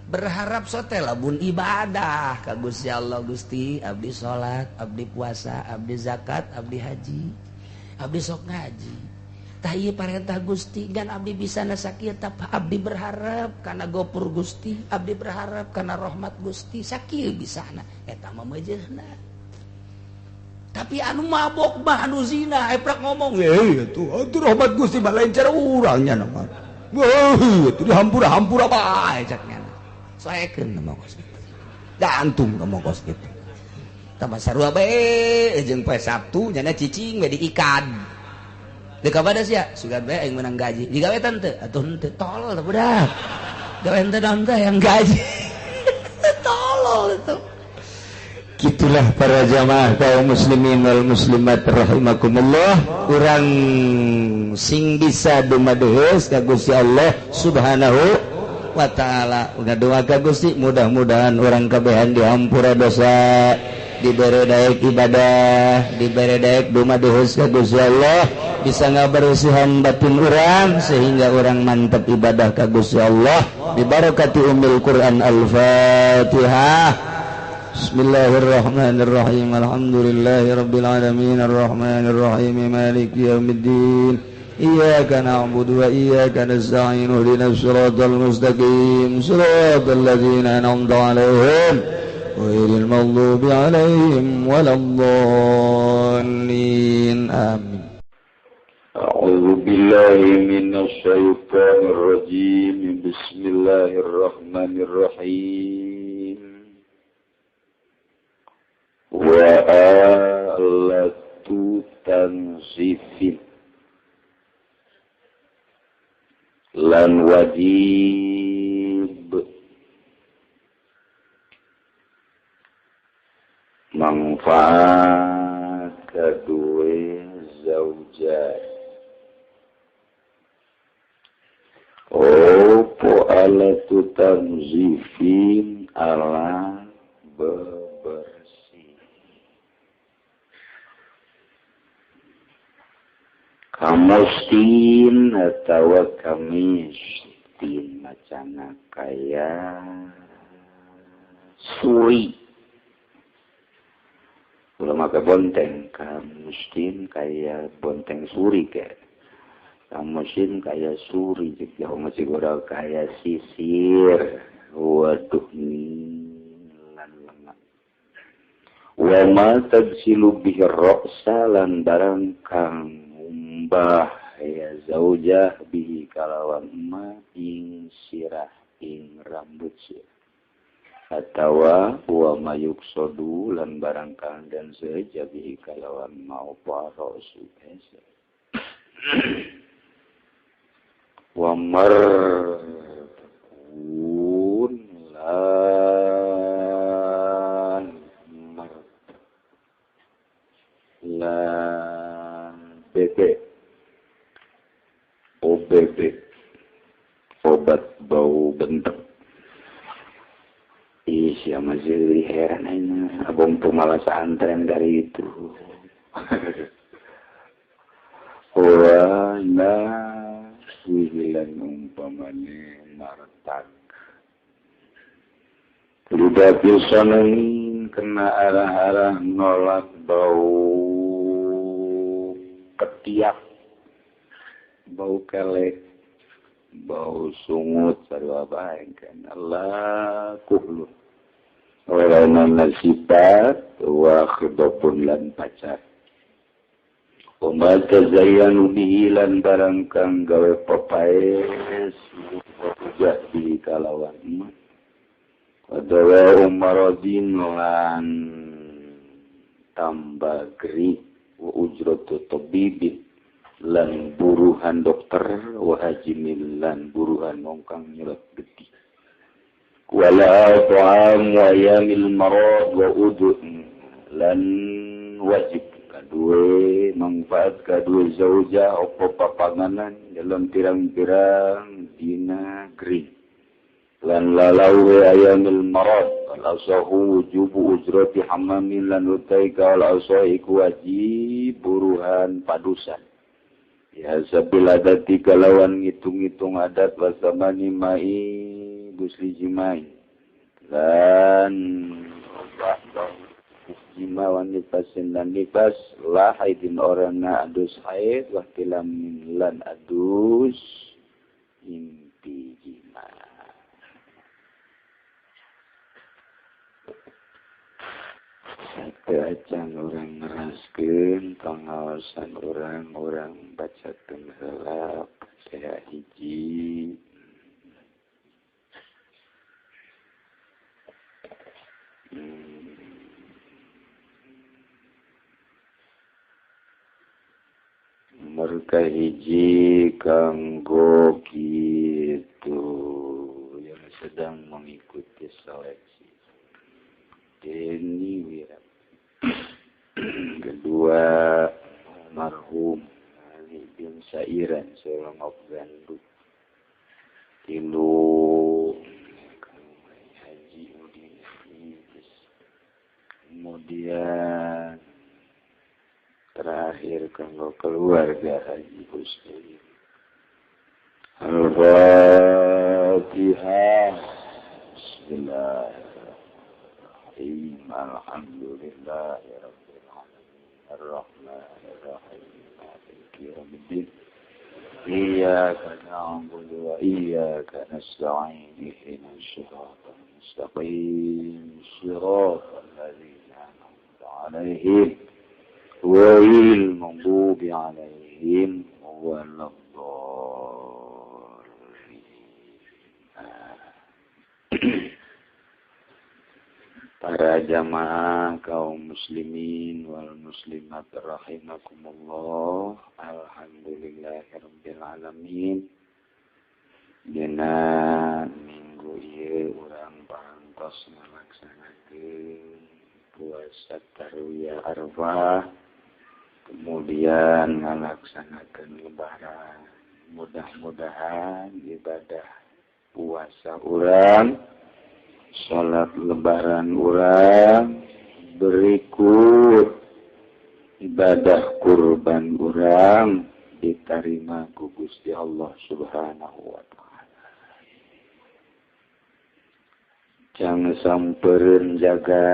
Speaker 1: Berharap sote lamun ibadah ka Gusti Allah. Gusti abdi salat, abdi puasa, abdi zakat, abdi haji, abdi sok ngaji. Tah ieu parentah Gusti gan abdi bisa na sakieu, tah abdi berharap kana gopur Gusti, abdi berharap kana rahmat Gusti, sakieu bisana eta mah meujeuhna. Tapi anu mabok mah anu zina eprak ngomong, "Eh atuh atuh rahmat Gusti mah lain cara urang nya mah. Wah, atuh dihampura-hampura bae cak nya." Soekeun mah kos kitu. Da antum mah kos kitu. Tambah sarua bae jeung poe Sabtu nyana cicing we diikan. Deuk kapada sia? Sugan bae aing meunang gaji. Digawe teu? Atuh henteu, tolol teh budak. Gawe henteu naon teh yang gaji. Tolol itu. Gitulah para jamaah kaum muslimin wal muslimat rahimakumullah. Urang sing bisa dumadeheus ka Gusti Allah Subhanahu wa taala. Ngadoa ka Gusti mudah-mudahan urang kabehan dihampura dosa, dibere daek ibadah, dibere daek dumadeheus ka Gusti Allah, bisa ngabersihan batin urang sehingga urang mantep ibadah ka Gusti Allah. Bibarakati ummil Quran. Al-Fatihah. Bismillahirrahmanirrahim. Alhamdulillahirabbil alamin arrahmanirrahim maliki yaumiddin. Iyyaka na'budu wa iyyaka nasta'in ihdinas siratal mustaqim siratal ladzina an'amta 'alaihim ghairil maghdubi 'alaihim waladdallin. Amin.
Speaker 2: A'udzu billahi minasy syaithanir rajim. Bismillahirrahmanirrahim. Wa alatu tanzifin lan wajib manfaat kedua zaujat. Opo alatu tanzifin ala bebersih. Kamustin atawa kamistin macana kaya suri. Ulah make bonteng, kamustin kaya bonteng suri ke. Kamustin kaya suri jeung jauh masih goreng kaya sisir. Waduh lan lengah. Wa ma tagsilu bihi ra'sa lan barang kang bah ya zaujah bihi kalawan ma ing sirah ing rambut sirah atawa wa mayuksodu lan barang kang dan seja bihi kalawan ma parosu esa wa markun lan mar lan BP OBB obat bau bentek. Ih, siapa sih heran aja. Abang pemalas antren dari itu. Wah, nah, wihilan umpamane martak. Lidah pisanin kena arah-arah nolak bau ketiak. Bau kelek, bau sungut sarua bae kan Allah kuhlu. Ora nana sifat wa khidapun lan pacar. Wa tazayyanu bihi lan barang kang gawe papaes jadi kalawan emas. Wadawa umaradin lan tambah geri wa ujratu tabibin lan buruhan dokter wa hajimil lan buruhan wong kang nyelot getih. Wala ta'am wa yamil marad wa udu lan wajib kadue manfaat kadue zauja opo papanganan dalam pirang-pirang dina gering. Lan lalawe ayamil marad al asahu wujubu ujrati hamamin lan utai kal asahi iku wajib buruhan padusan. Ya sabil adati kalawan ngitung-ngitung adat wasamani mai gusli jimai lan jima wan nifasin lan nifas la haidin orangna adus haid wa tilamin lan adus impi jima. Acan orang ngeraskeun pangaosan orang-orang bacakeun heula Fatihah hiji. Mereka hiji kanggo kitu yang sedang mengikuti seleksi Deni Wira. Kedua almarhum Ali bin Sairan seorang Gandu. Tilu Haji Udin. Kemudian terakhir kanggo keluarga Haji Husni. Al-Fatihah. Bismillahirrahmanirrahim. Alhamdulillahirabbil alamin. Arrahmanirrahim. Maliki yaumiddin. Iyyaka na'budu wa iyyaka nasta'in. Ihdinas siratal mustaqim. Siratal ladzina an'amta 'alaihim ghairil maghdubi 'alaihim waladdallin. Para jamaah kaum muslimin wal muslimat rahimakumullah. Alhamdulillahirabbil alamin. Dina minggu ieu urang parantos ngalaksanakeun puasa tarwiyah Arafah, kemudian ngalaksanakeun lebaran. Mudah-mudahan ibadah puasa urang, salat lebaran urang, berikut ibadah kurban urang diterima ku Gusti Allah Subhanahu wa taala. Jangan sampereun jaga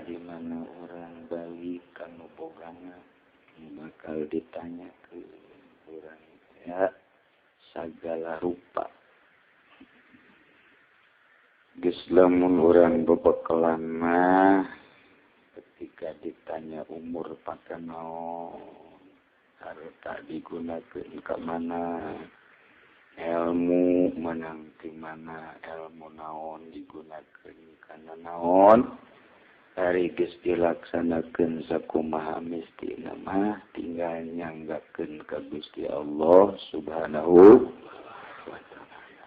Speaker 2: di mana orang balik kanu bogana bakal ditanya ke urang ya sagala rupa. Geus lamun urang bebekalan mah ketika ditanya umur pakanaon, harta digunakeun ka mana, ilmu menang ti mana, ilmu naon digunakeun kana naon, ari geus dilaksanakeun sakumaha mestina mah tinggal nyanggakeun ka Gusti Allah Subhanahu wa taala.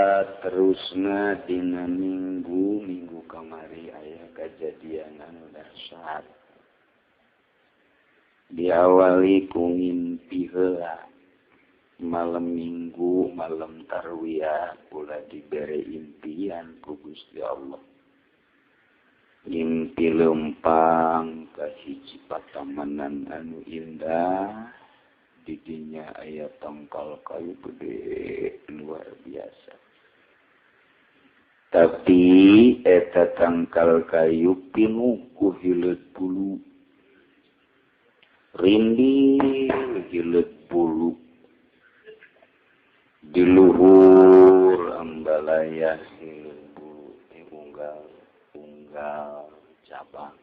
Speaker 2: Saterusna dina minggu kamari aya kajadian anu dahsyat. Diawali ku ngimpi heula. Malam minggu, malam tarwiyah ulah dibere impian ku Gusti Allah. Ngimpi lempang ka hiji patamanan anu indah. Didinya aya tangkal kayu gede luar biasa. Tapi eta tangkal kayu pinuh ku hileut bulu. Rindil hileut bulu. Di luhur ambalaya hileut bulu unggal unggal cabang.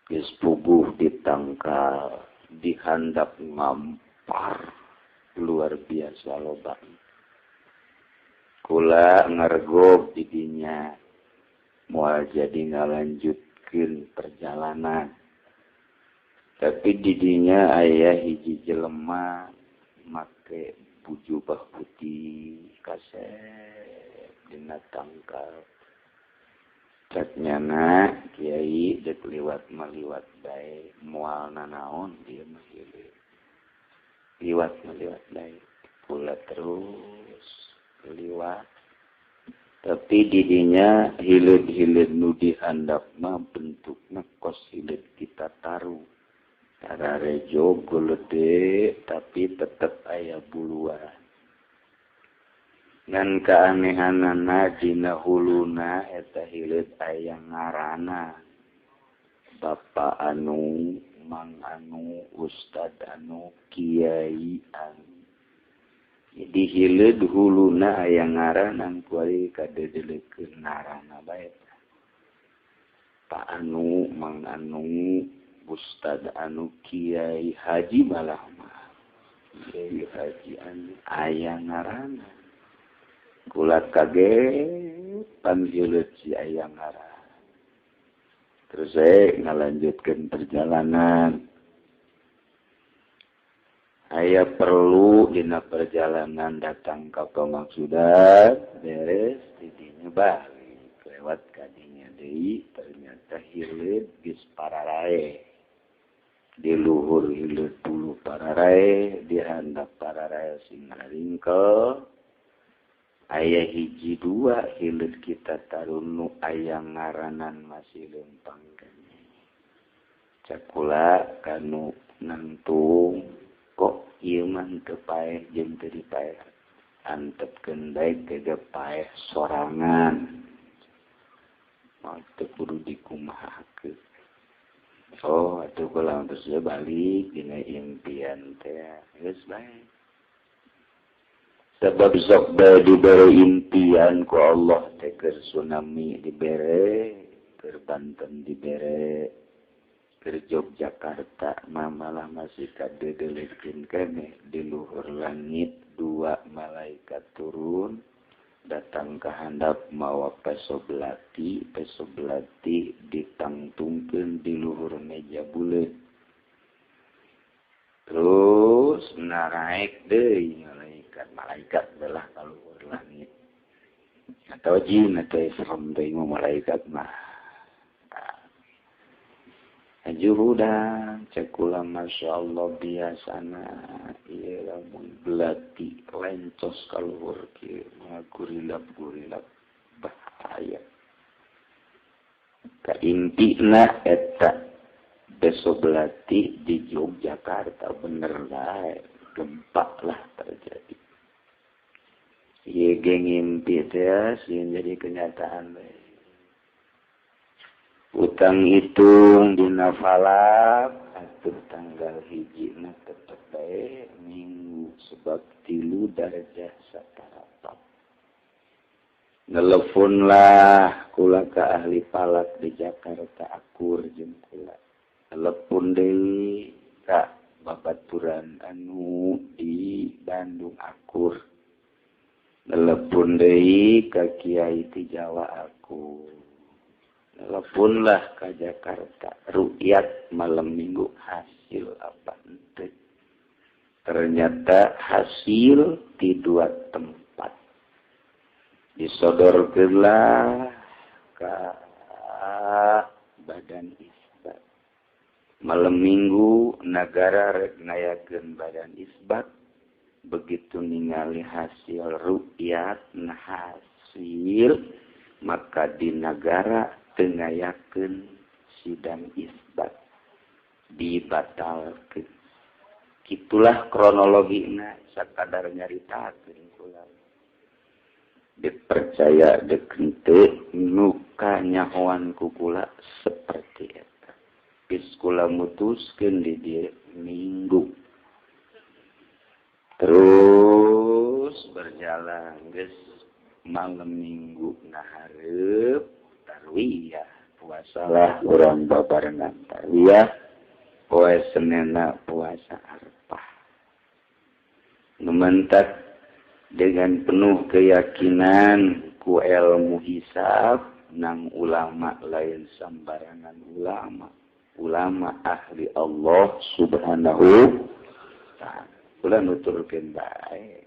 Speaker 2: Geus puguh ditangkal, dihandap ngampar luar biasa loba. Kula ngargog didinya moal jadi ngalanjutkeun perjalanan. Tapi didinya aya hiji jelema make bujubah putih kasep dina tangkal. Cek nyana kiai dek liwat maliwat bae moal nanaon dieu mah ieu. Liwat maliwat bae kula terus liwat. Tapi didinya hileud-hileud nu dihandap mah bentukna kos hileud kita taruh. Tararejo gulede tapi tetep aya buluan. Ngan keanehanana dina huluna eta hileud aya ngaranna. Bapak anu, Mang anu, Ustad anu, Kiai anu. Jadi hileud huluna aya ngaranna kuari kadedelekeun ngaranna bae. Pak anu, Mang anu, Ustad anu, Kiai Haji malah mah. Kiai Haji anu aya ngaranna. Kula kaget panggileut si aya ngaranna. Terus saya ngalanjutkeun perjalanan. Aya perlu dina perjalanan datang ka pamaksudan, beres didinya balik lewat kadinya deui ternyata hileud geus pararae. Di luhur hileud bulu pararae, di handap pararae sing ringkel. Aya hiji dua hileud kita tarunu aya ngaranan masih lempang keneh. Cakula kanu nangtung kok ieu mah teu paeh jeung teu dipaeh. Antepkeun bae teu paeh sorangan. Moal teu kudu dikumahakeun. Oh, atuh kula terus balik dina impian teh. Geus bae. Sebab sok bae dibere impian ku Allah teh keur tsunami dibere, keur Banten dibere, keur Yogyakarta mah malah masih kadedelekeun keneh di luhur langit dua malaikat turun datang ke handap mawa peso belati ditangtungkeun di luhur meja buleut. Terus naraek deui malaikat belah ka luhur langit. Atau jin atau serem deui mah malaikat mah. Juhudan cekula masya Allah biasana ieu lamun belati lencos ka luhur kieu mah gurilap-gurilap bahaya. Kaintina eta beso belati di Yogyakarta bener bae gempa lah terjadi. Ieu ge ngimpi teh sieun jadi kenyataan bae. Utang hitung dina falak atuh tanggal hijina tetep bae minggu sebab 3 darajah satarapat. Nelepon lah kula ka ahli falak di Jakarta akur jeung kula. Telepon deui ka babaturan anu di Bandung akur. Telepon deui ka kiai ti Jawa akur. Telepon lah ke Jakarta, rukyat malam minggu hasil apa ente. Ternyata hasil di dua tempat. Disodorkeunlah ke badan isbat. Malam minggu nagara rek ngayakeun badan isbat. Begitu ningali hasil rukyat, nah hasil maka di nagara teu ngayakeun sidang isbat, dibatalkeun. Kitulah kronologina sakadar nyaritakeun kula. Dipercaya dek henteu nu kanyahoan ku kula seperti eta. Geus kula mutuskeun di dieu minggu. Terus berjalan geus malam minggu ngahareup tarwiyah puasalah urang babarengan tarwiyah poe Senena puasa Arafah. Nu mentak dengan penuh keyakinan ku ilmu hisab nang ulama lain sambarangan ulama, ulama ahli Allah subhanahu ta'ala. Kula nuturkeun bae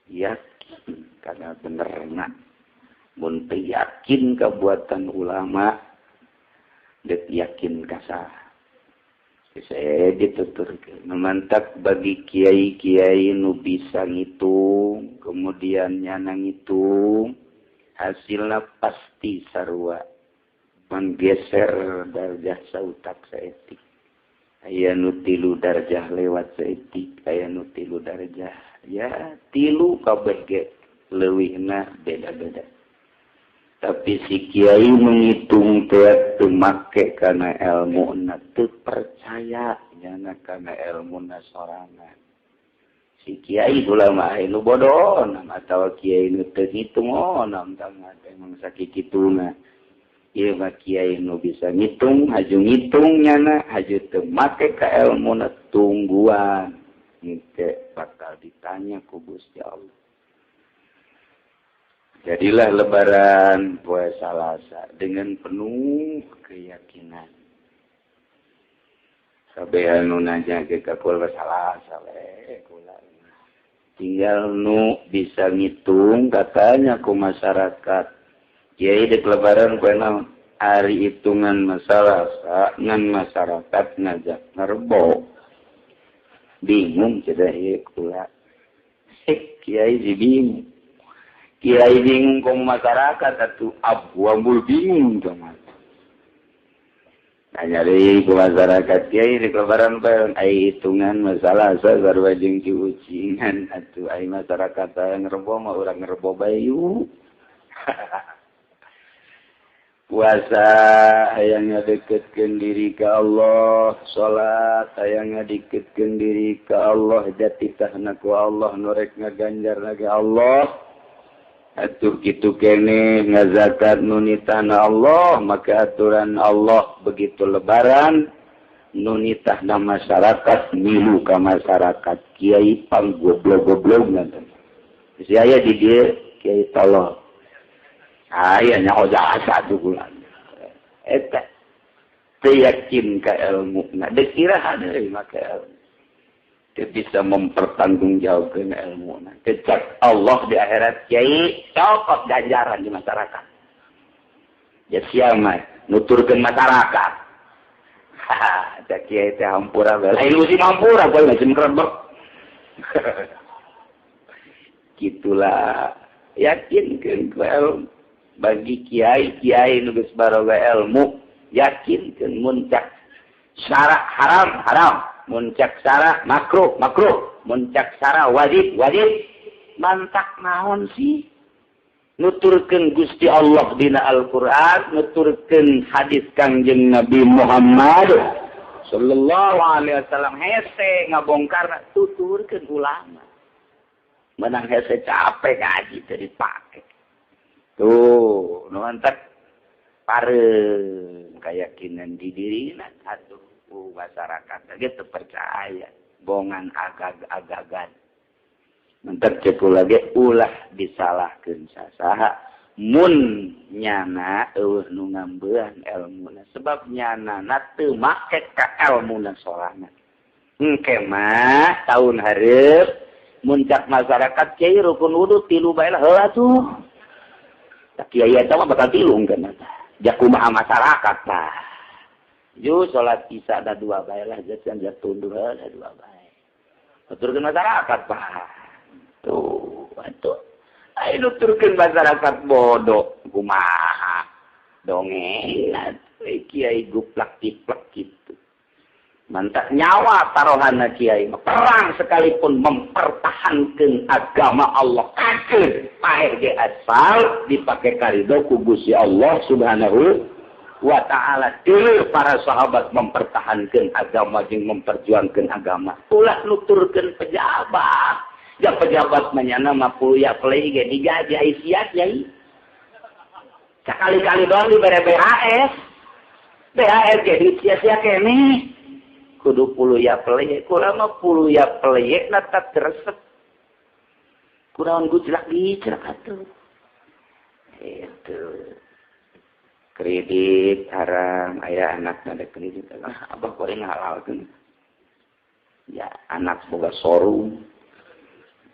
Speaker 2: yakin kana benerna. Mun teu yakin kabuatan ulama deuk yakin ka saha. Saya dituturkeun memantak bagi kiai-kiai nu bisa ngitung kemudian nyana ngitung hasilna pasti sarua menggeser darjah sautak saeutik. Aya nu 3 darjah lewat saeutik, aya nu 3 darjah ya 3 kabeh ge leuwihna beda-beda. Tapi si kiai menghitung teh teu make kana elmuna teu percaya nyana kana elmuna sorangan. Si kiai ulama nu bodoh atawa kiai nu teu ngitung oh nam tangga emang sakikituna. Ieu mah kiai nu bisa ngitung, haju ngitung nyana, haju teu make ka elmuna tungguan. Engke bakal ditanya ku Gusti Allah. Jadilah lebaran poe Salasa dengan penuh keyakinan. Kabeh anu nanya ge ka kula Salasa we kula. Tinggal nu bisa ngitung katanya ku masyarakat. Kiai dek lebaran poe naon? Ari hitungan masalah ngan masyarakat ngajak ngerbo. Bingung cenah ieu kula. Kiai si bingung. Kiai bingung kong masyarakat atuh abu-ambul bingung sama. Nanya deui ku masyarakat kiai di lebaran bae ai hitungan masalah sarua jeung ciucingan atuh ai masyarakat ngerebo mah urang ngerebo bae yuk. Puasa hayang ngadeketkeun diri ka Allah, salat hayang ngadeketkeun diri ka Allah, jatitahna ku Allah nu rek ngaganjarna ge Allah. Atuh kitu keneh ngazakat nu nitahna Allah, maka aturan Allah begitu lebaran nu nitahna masyarakat milu ka masyarakat kiai pang goblok-goblok ngan. Si aya di dieu kiai tolol. Aya nya jasa atuh kula. Eta teu yakin ka elmuna, deuk iraha deui make ilmu. Dia bisa mempertanggungjawabkan ilmu. Kecak Allah di akhirat kiai cokot ganjaran di masyarakat. Ya siapa nuturkeun masyarakat. Haha, cak kiai teh hampura bae. Lain musim hampura kowe musim krebek. Gitulah yakinkeun ku ilmu. Bagi kiai-kiai nu geus baroga ilmu, yakinkeun mun cak syarak haram haram. Muncak sara makruh makruh, muncak sara wajib wajib, mantak naon sih? Nuturkeun Gusti Allah dina Al-Qur'an, nuturkeun hadis Kangjeng Nabi Muhammad sallallahu alaihi wasallam hese ngabongkar tuturkeun ulama. Menang hese capek ngaji teu dipake. Tuh, nu mantak pareung keyakinan di dirina atuh. Masyarakat gitu percaya bongan agag-agagan mentek cepu lagi ulah disalahkeun sasaha mun nyana eueuh nu ngambean elmuna sebab nyana na teu make ka elmuna sorangan engke mah taun hareup muncak masyarakat kiai rukun wudu 3 bae lah heuh atuh da kiai eta mah bakal 3 engkeuna tah jakumaha masyarakat tah. Ju salat isya ada 2 bae lah jajan tunduh ada 2 bae. Nuturkeun masyarakat pak. Tuh, atuh. Ayo nuturkeun masyarakat bodoh kumaha. Dongeng atuh kiai guplak tiplek kitu. Mantap nyawa taruhanna kiai perang sekalipun mempertahankan agama Allah kafir paeh ge asal dipake karido ku Gusti Allah Subhanahu wa ta'ala. Dulu para sahabat mempertahankan agama jeung memperjuangkan agama ulah nuturkeun pejabat ya pejabat manyana mah puluh play ge digaji ai sia kiai sakali-kali doang dibere BHS BHS ge disia-sia keneh kudu puluh ya peleyek kurang mah puluh ya peleyek na tak teresep kurang gujlak gijlak atuh itu kredit haram aya anak ada kredit abah goreng halalkeun ya anak boga showroom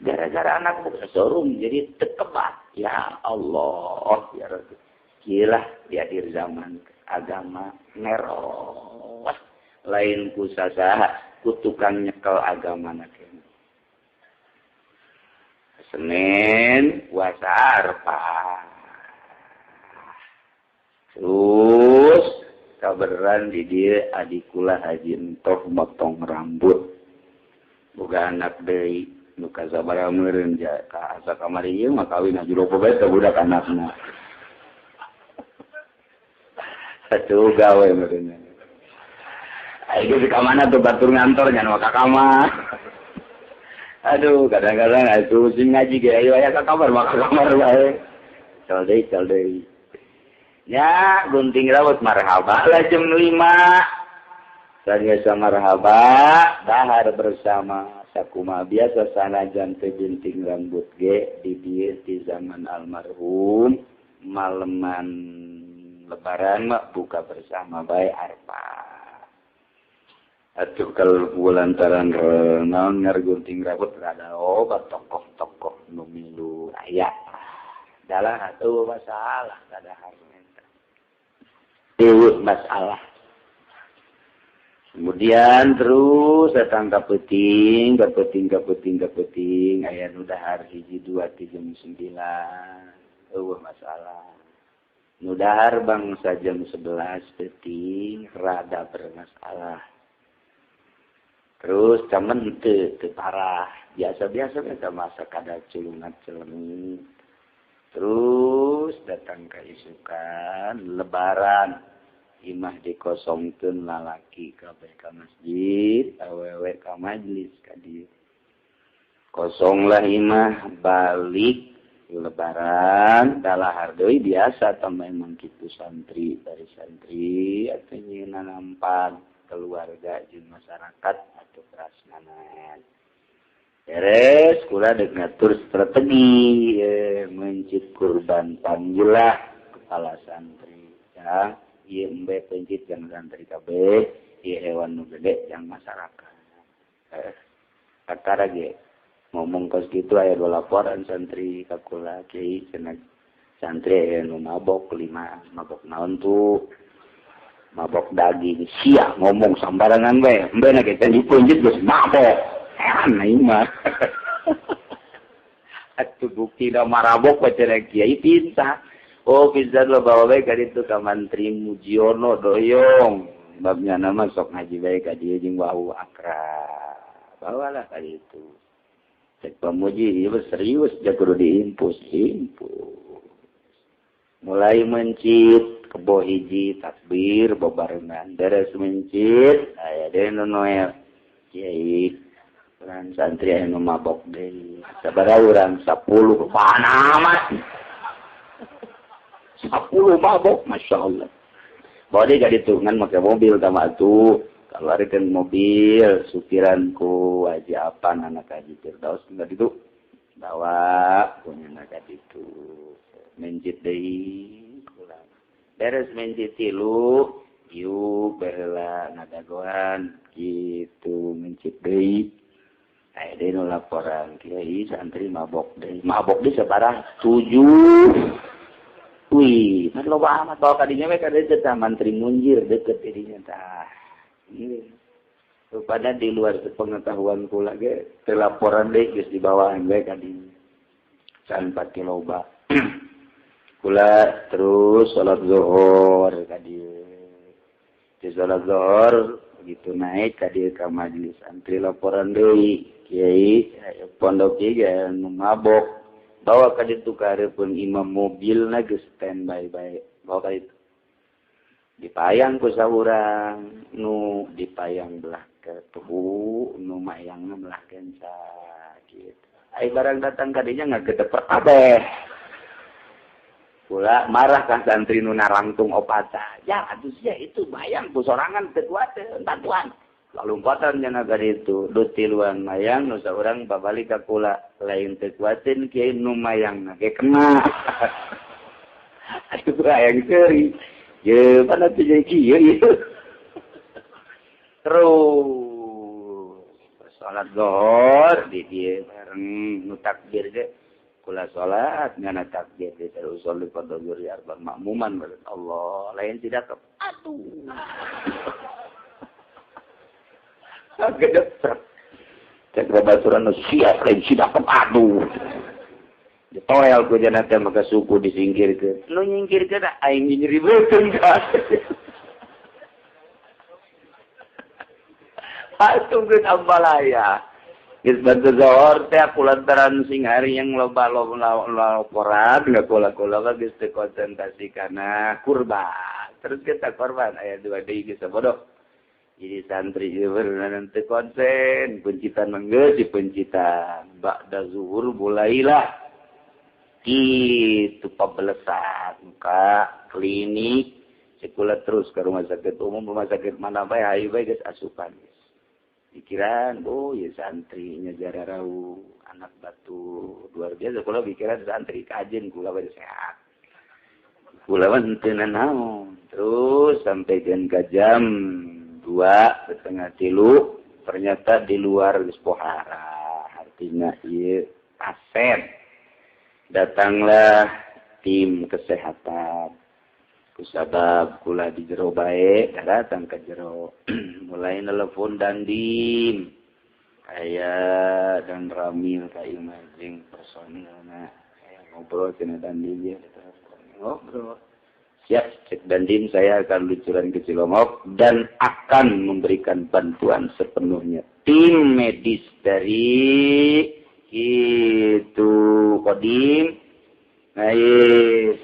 Speaker 2: gara-gara anak boga showroom jadi tekebat ya Allah ya Rabbi gila di akhir zaman agama neros lain ku sasaha ku tukang nyekel agama na kene. Senin puasa Arafah. Terus kaberan di dieu adikula haji entoh motong rambut. Boga anak deui nu kasabaraha meureun ja ka asa kamari ieu mah kawin haji lopo bae teh budak anakna. Atuh gawe meureun. Ayo di kamana tuh batur ngantor nyan ka kamar. Aduh, kadang-kadang atuh sing ngaji ge ayo aya ka kamar maka kamar bae. Cal deui. Ya, gunting rambut marhaba lah jam 5. Sageus marhaba, dahar bersama sakumaha biasa sanajan teu gunting rambut ge di dieu di zaman almarhum maleman lebaran mah buka bersama bae arpa. Atuh kalau lantaran naon ngargunting rambut rada obat tokoh-tokoh nu milu aya. Dalah atuh masalah kadahar eta. Eueuh masalah. Kemudian terus datang ka peuting, ka peuting, ka peuting, ka peuting aya nu dahar 1 2 3 9. Eueuh masalah. Nu dahar bangsa jam 11 peuting rada bermasalah. Terus camen teu parah, biasa-biasa eta masa kada culungan celeng. Terus datang ka isukan lebaran, imah dikosongkeun lalaki kabeh ka masjid, awewe ka majlis ka dieu. Kosonglah imah balik lebaran dalahar deui biasa tambah emang kitu santri dari santri atuh nyieunna nampan keluarga jeung masyarakat atau prasmanan. Beres kula deuk ngatur strategi mencit kurban panggilah kepala santri. Ya, ieu embe pencit yang santri kabeh, ieu hewan nu gede yang masyarakat. Kakara ge ngomong kos kitu aya dua laporan santri ka kula kiai cenah santri aya nu mabok 5, mabok naon tuh? Mabok daging sia ngomong sambarangan bae embe na kita dipunjit geus mabok heran ieu mah atuh bukti da marabok bae cenah kiai pinta oh pintar lo bawa bae ka ditu ka mantri Mujiono doyong babnya nama sok ngaji bae ka dieu jeung wau akrab bawalah ka ditu cek pamuji ieu serius ja kudu diimpus impus mulai mencit kebo hiji takbir babarengan beres mencit aya deui nu noel kiai urang santri aya nu mabok deui sabaraha urang 10 panamat 10 mabok masyaallah bawa deui ka ditu ngan make mobil tah atuh kaluarkeun mobil supiran ku Haji Apan anak Haji Firdaus ka ditu bawa punya ka ditu mencit deui beres mencit tilu yuk baheula ngadagoan gitu mencit deui aya deui nu laporan kiai santri mabok deui sabaraha 7 wih mah loba amat bawa ka dinya we ka dieu teh mantri Munjir deukeut di dinya tah rupana di luar sepengetahuan kula ge teu laporan deui geus dibawaan we ka dinya can pati loba kula terus salat zuhur ka dieu. Di salat zuhur Begitu naik ka dieu ka majelis santri laporan deui, kiai pondok ieu ge nu mabok. Bawa ka ditu ka hareupeun imam mobilna geus standby bae. Bawa ka ditu. Dipayang ku saurang nu dipayang belah ke tuhu nu mayangna belah kenca gitu. Ai barang datang ka dinya ngagedeper kabeh. Kula marah ka santri nu narangtung opata. Ya atuh sia itu bayang ku sorangan teu kuateun bantuan. Lalumpatan nya ka ditu du tiluan mayang nu saurang babalik ka kula lain teu kuateun kiai nu mayangna ge kena. Atuh hayang seuri. Ye, mana tuh jadi kieu ieu. Terus salat zuhur di dieu bareng nu takbir ge kula salat ngana takbir di terus salat fardhu zuhur arba makmuman Allah lain tidak aduh. Gede. Cek babaturan nu siap lain sidak aduh. Ditoel ku jana teh maka suku disingkirkeun. Nu nyingkirkeun aing nyeri beuteung ka. Atuh geus ambalaya. Geus bantu zuhur teh aku lantaran sing hari yang loba laporan ngakula-kula geus teu konsentrasi kana kurban. Terus kita korban aya dua deui geus bodoh. Jadi santri ieu teu konsen, pencitan mah geus dipencitan. Ba'da zuhur mulailah itu pabelesan ka klinik sekolah terus ke rumah sakit umum, rumah sakit mana bae hayu bae geus asupan geus. Pikiran, oh ya santrinya jararau anak batu luar biasa kula pikiran santri kajen kula bae sehat. Kula mah henteu nanaon. Terus sampai ka jam 2:30 ternyata di luar geus pohara. Artinya ieu pasien. Datanglah tim kesehatan. Kusabab kula di jero bae, datang ke jero. Mulai nelpon dandim. Aya dan Ramil ka imajing personilna. Aya ngobrol cenah dandim dia ngobrol. Siap cek dandim saya akan lucuran ke Cilongok dan akan memberikan bantuan sepenuhnya. Tim medis dari itu Kodim, nah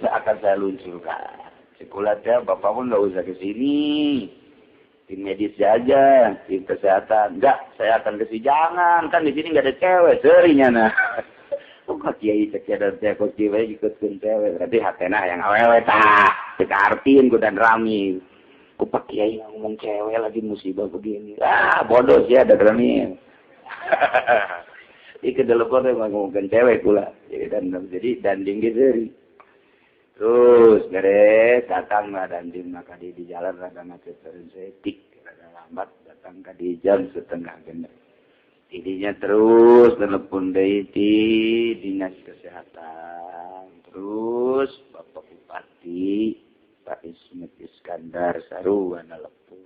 Speaker 2: akan saya luncurkan. Sekolah ya, bapak pun nggak usah ke sini. Tim medis aja, tim kesehatan. Enggak, saya akan ke sini. Jangan, kan di sini nggak ada cewek, serinya nah. Kok kiai cek dan saya kok kiai ikutkeun cewek. Berarti hatena yang awewe tah. Kita artiin ku dan rami. Ku pak kiai ngomong cewek lagi musibah begini. Ah, bodoh sih ada rami. Iki telepon emang ngomongkan cewek pula. Jadi danding gitu. Terus beres datanglah dandim maka di jalan rada macet terus setik rada lambat datang ke di jam 5:30. Tidinya terus telepon deui di dinas kesehatan. Terus Bapak Bupati Pak Ismet Iskandar sarua nelepon.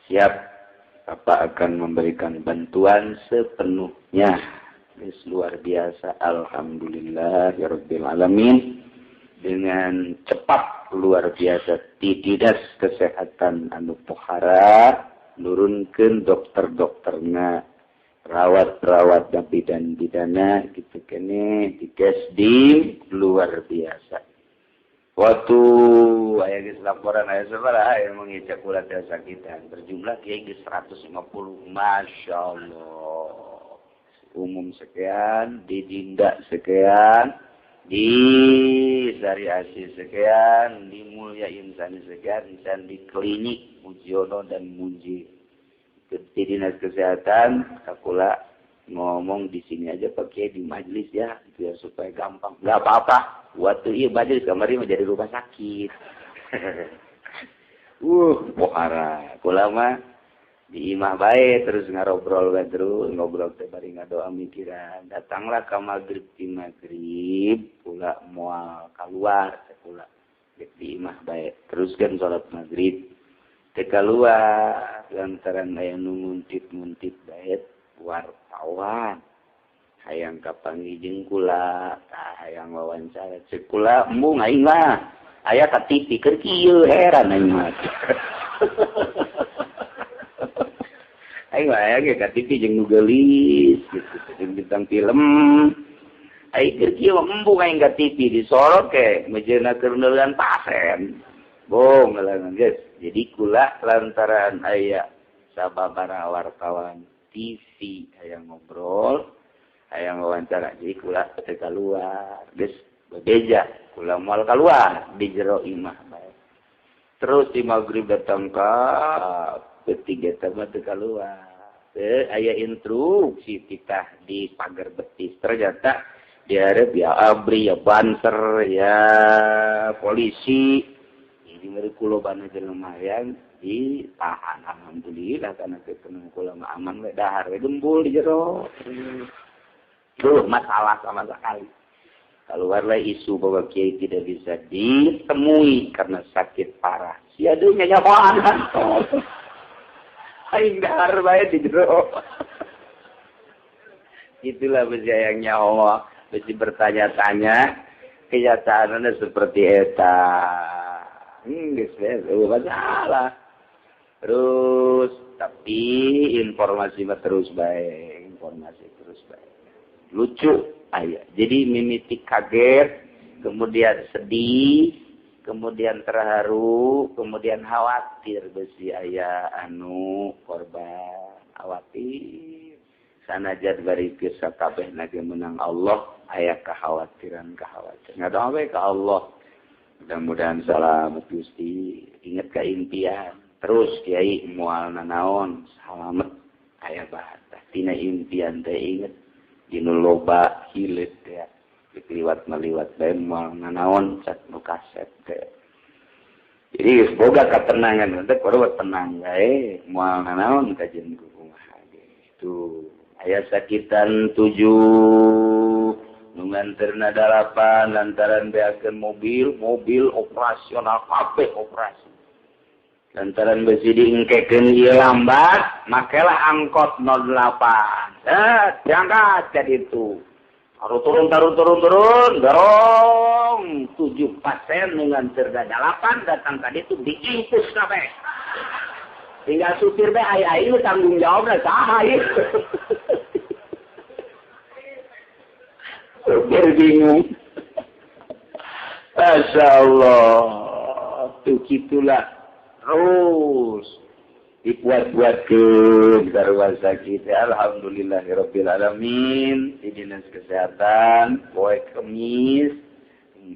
Speaker 2: Siap. Bapak akan memberikan bantuan sepenuhnya. Ini luar biasa. Alhamdulillah ya Rabbil Alamin. Dengan cepat luar biasa di dinas kesehatan anu pohara nurunkeun dokter-dokterna, rawat-rawat dan bidan-bidana gitu kene di Kesdim luar biasa. Waktu aya geus laporan aya sabaraha aya mengicak kula teh sakitan berjumlah kiai geus 150 masyaallah. Umum sekian, di Dinda sekian, di Sari Asih sekian, di Mulia Insani sekian, dan di klinik Mujiono dan Muji. Di dinas kesehatan kakula ngomong di sini aja pakai di majelis ya, biar supaya gampang. Enggak apa-apa. Waktu iya majelis kamari menjadi rumah sakit. Pohara. Kula mah di imah bae terus ngarobrol bae terus ngobrol teh bari ngadoa mikiran. Datanglah ka magrib di magrib pula moal kaluar teh pula di imah bae. Teruskan salat magrib. Teh kaluar lantaran aya nu nguntit-nguntit bae wartawan. Hayang kapanggih jeung kula, tah hayang wawancara ceuk kula embung aing mah. Aya ka TV keur kieu heran aing mah. Aing aya ge ka TV jeung nu geulis gitu, jeung bintang film. Aing keur kieu embung aing ka TV disorot ke mejeuna keur neuleun pasien. Bohong lah guys. Jadi kula lantaran aya sababaraha wartawan TV aya ngobrol, aya wawancara, jadi kula teu keluar. Geus bebeja, kula moal keluar di jero imah bae. Terus di maghrib datang ka ketiga mah teu keluar. Teu aya instruksi titah di pagar betis. Ternyata dihareup ya ABRI, ya Banser, ya polisi. Jadi ngeri kula bana lumayan ditahan. Alhamdulillah karena ketemu kula mah aman we, dahar we gembul di jero. Tuh masalah sama sekali. Keluarlah isu bahwa kiai tidak bisa ditemui karena sakit parah. Sia deui nyahoan. Aing dahar bae di jero. Itulah besi yang nyawa, besi bertanya-tanya, kenyataannya seperti eta. Geus we masalah. Terus tapi informasi mah terus bae, informasi terus bae. Lucu aya. Jadi mimiti kaget, kemudian sedih, kemudian terharu, kemudian khawatir besi aya anu korban, khawatir. Sanajan bari geus sakabehna ge menang Allah, aya kekhawatiran-kekhawatiran. Ngadoa we ka Allah. Mudah-mudahan selamat Gusti, ingat ka impian. Terus kiai moal nanaon, salamet aya bahatah. Tina impian teh inget dinu loba hileut teh. Diliwat maliwat bae moal nanaon cat nu kaset teh. Jadi geus boga katenangan teh kudu tenang bae moal nanaon kajeun kumaha ge. Tuh aya sakitan 7 nu nganterna 8 lantaran beakeun mobil operasional kabeh operasi. Lantaran besi diengkekeun ieu lambat, makelah angkot 08. Diangkat ka ditu. Taruh turun, dorong 7 pasien nu nganterna 8 datang ka ditu diinfus kabeh. Tinggal supir bae aya aing tanggung jawabna saha ieu. Supir bingung. Masya Allah. Tuh gitulah. Terus dibuat-buatkeun ka rumah sakit. Alhamdulillahirabbil alamin. Di Dinas Kesehatan poe Kemis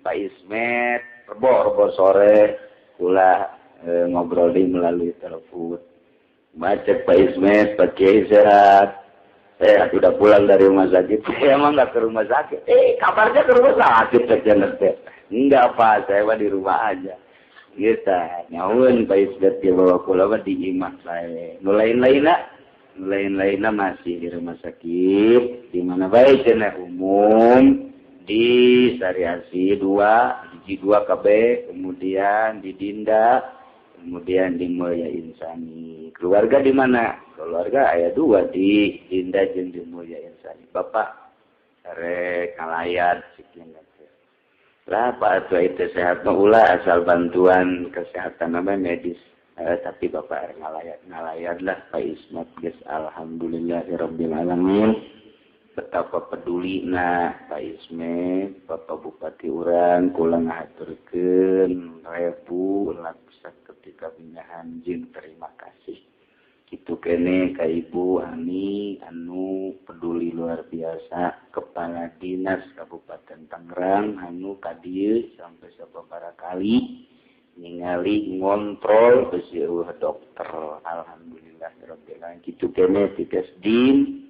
Speaker 2: Pak Ismet rebo sore kula ngobrol di melalui telepon. Baca Pak Ismet, Pak Kiai sehat. Saya sudah pulang dari rumah sakit. Saya emang nggak ke rumah sakit. Kabarnya ke rumah sakit. Enggak Pak, saya mah di rumah aja. Kita nyaun Pak Ismet dia bawa pulang mah di imah saya. Nu lain-lainna masih di rumah sakit. Di mana baik cenah umum di Sariasi 2, di G2 KB, kemudian di Dinda, kemudian di Mulia Insani. Keluarga di mana? Keluarga ayah 2 di Dinda jeung di Mulia Insani. Bapak rek ngalayat sekian. Lah Pak atuh itu sehat mah ulah asal bantuan kesehatan nama medis. Tapi Bapak ngalayat lah Pak Ismat geus alhamdulillahirabbil alamin. Betapa pedulina Pak Ismet, Bapak Bupati urang kula ngahaturkeun rebu laksa ketika pindahan jeung terima kasih. Kitu kene ka Ibu Ani anu peduli luar biasa kepala dinas Kabupaten Tangerang anu ka dieu sampai sababaraha kali ningali ngontrol besi eueuh dokter. Alhamdulillahirabbil alamin. Kitu kene tigas din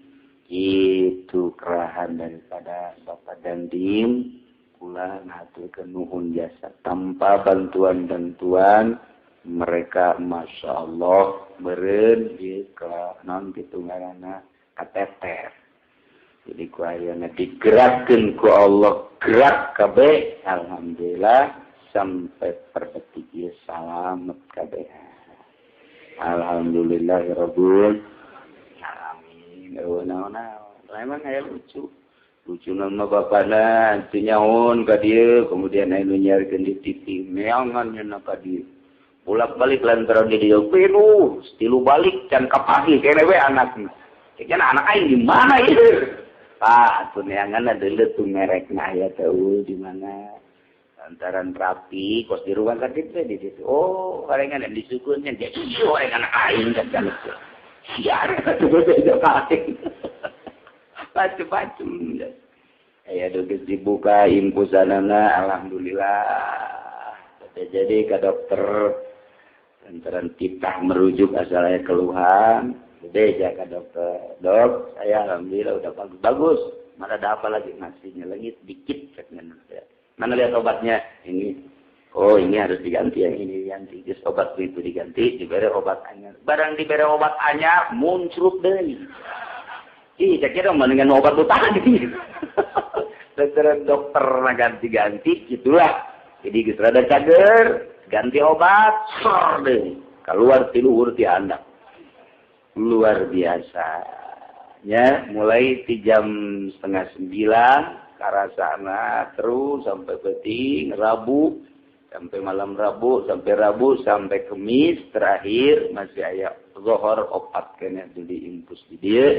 Speaker 2: itu kerahan daripada Bapak Dandim kula ngahaturkeun nuhun jasa tanpa bantuan-bantuan mereka Masya Allah beren di ke non kitu ngaranna kateter. Jadi ku ayeuna digerakkeun ku Allah gerak kabeh alhamdulillah sampai per detik ieu salamet kabeh. Alhamdulillahirabbil alamin. Eueuh naon-naon. Emang aya lucu. Lucu nama bapana teu nyaon ka dieu kemudian aya nu nyiarkeun di TV meangan nya ka dieu. Bolak-balik lantaran di dia penuh, tilu balik can kapagi kene we anakna. Kayaknya anak aing di mana ieu? Pak, atuh neangan deuleu tuh merekna aya teh di mana? Lantaran rapi kos di rumah sakit teh di situ. Oh, karengan disukunnya jadi ieu anak aing kan. Siar atuh beda ka aing. Macem-macem. Aya geus dibuka impusanana alhamdulillah. Jadi ke dokter lantaran titah merujuk asal aya keluhan, beja ke dokter. Dok, saya alhamdulillah udah bagus. Bagus. Mana ada apa lagi? Masih nyelengit dikit ceknya. Mana lihat obatnya? Ini. Oh, ini harus diganti, yang ini diganti. Terus obat itu diganti, diberi obat anyar. Barang diberi obat anyar, muncul deui. Ih, saya kira mendingan obat itu tadi. Lantaran dokter ganti-ganti, gitulah. Jadi geus rada cager, ganti obat, sor deui. Keluar ti luhur ti handap. Luar biasa. Ya, mulai ti jam 8:30 karasana terus sampai peuting Rabu, sampai malam Rabu, sampai Kemis terakhir masih aya zuhur opat kene diinfus di dieu.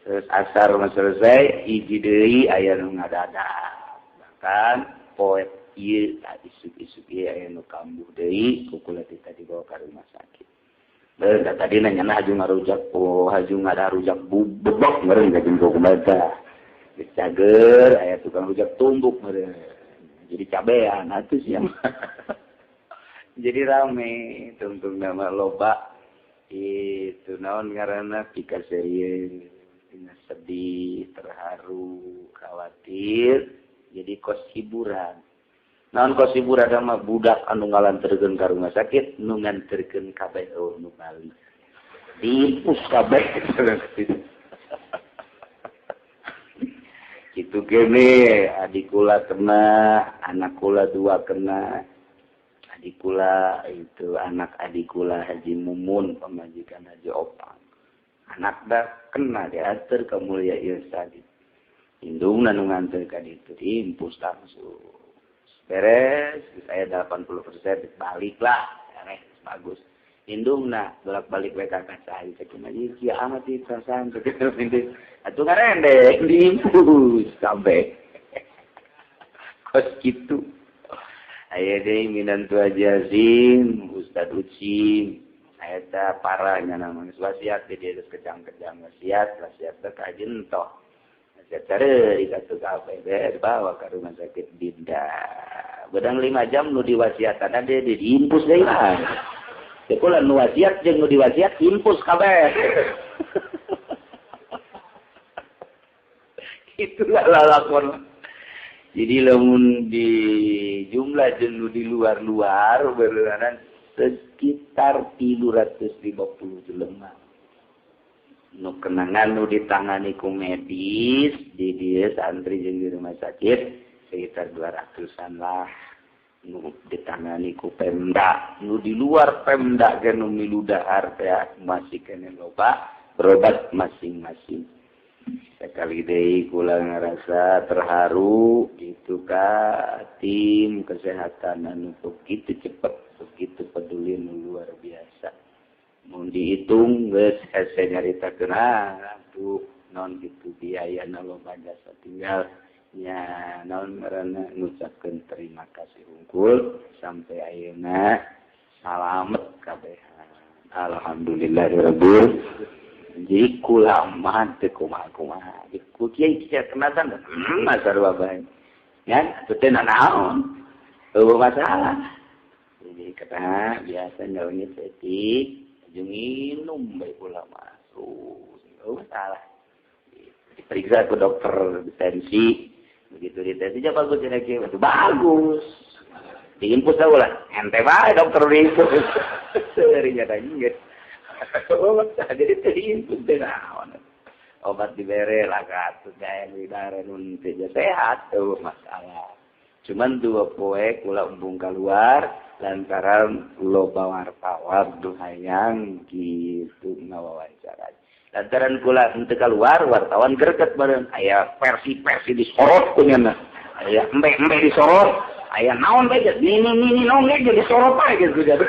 Speaker 2: Terus asar mah selesai, hiji deui aya nu ngadadak. Bahkan poe ieu tadi isuk-isuk ieu aya nu kambuh deui ku kula teh dibawa ka rumah sakit. Beuh tadi nanya haju ngarujak, oh haju ngadarujak bubuk meureun ka jeung kumaha. Geus cager aya tukang rujak tumbuk meureun. Jadi cabean atuh sia. Jadi rame tungtung nama loba itu naon ngaranna pika serius. Sedih, terharu, khawatir, jadi kos hiburan. Naon kos hiburan mah budak anu ngalanterkeun ka rumah sakit, nu nganterkeun kabeh eueuh nu bali. Diimpus kabeh. Kitu kene adik kula kena, anak kula dua kena. Adik kula itu anak adik kula Haji Mumun pamajikan Haji Opang. Anak dah kena diatur ke Mulia Irsa indungna nu nganter ka ditu diimpus langsung beres saya 80% baliklah beres bagus indungna bolak-balik we ka cai cek mah ieu amat ieu perasaan cek atuh ngarendek diimpus sampe kos kitu aya deui minantu Haji Azim Ustad Ucim eta parahnya namanya wasiat di dia kejang-kejang wasiat wasiat teh ka jentoh wasiat cari satu kafe dibawa ke rumah sakit Dinda bedang 5 jam nu diwasiatan dia diimpus deui lah teh kula nu wasiat jeung nu diwasiat impus kabeh itulah lalakon jadi lamun di jumlah jeung nu di luar-luar berlanan sekitar 350 jelema. Nu kenangan nu ditangani ku medis di dieu santri jeung di rumah sakit sekitar 200-an lah. Nu ditangani ku Pemda, nu di luar Pemda ge nu milu dahar teh masih keneh loba berobat masing-masing. Sekali deui kula ngarasa terharu itu ka tim kesehatan anu begitu cepet begitu peduli luar biasa. Mun dihitung geus hese nyaritakeun atuh naon kitu biayana loba jasa tinggal nya naon ngaranna ngucapkeun terima kasih hungkul sampai ayeuna salamet kabehan. Alhamdulillahirabbil jadi kula mah teu kumaha-kumaha. Ku kiai kieu kenatan masarua bae. Nya atuh teh nanaon. Eueuh masalah. Jadi kata biasa nyelengit setik jeung minum bae kula mah. Eueuh masalah. Diperiksa ku dokter tensi, begitu ditensinya bagus cenah kieu, bagus. Diinfus ulah, ente bae dokter diinfus. Seuri nya geus. Jadi diinfus teh naon. Obat dibere lah atuh gae dibere nun teh sehat tuh masalah. Cuman 2 poe kula embung keluar lantaran loba wartawan duh hayang kitu ngawawancara. Lantaran kula henteu keluar wartawan greget bareng aya versi-versi disorot ku nya. Aya embe-embe disorot, aya naon bae nini-nini naon ge disorot bae geus.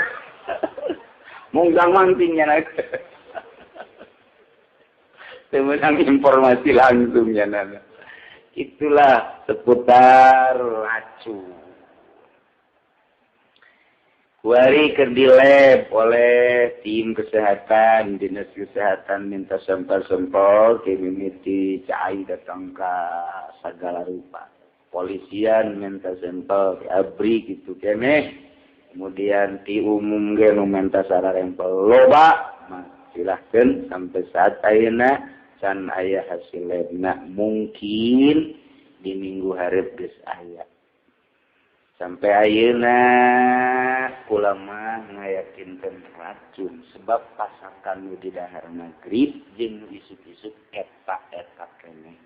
Speaker 2: Munggang mangting nya temenang informasi langsung nya. Itulah seputar racun. Kuari keur dileb oleh tim kesehatan, dinas kesehatan minta sampel-sampel, mimiti cai datang ke segala rupa. Polisian minta sampel, abri gitu keneh. Kemudian ti umum ge nu minta sararempel loba, mah silahkeun sampai saat ayeuna can aya hasil labna, mungkin di minggu hareup geus aya. Sampai ayeuna kula mah ngayakinkeun racun sebab pasakan nu di dahar magrib jeung nu isuk-isuk eta-eta keneh.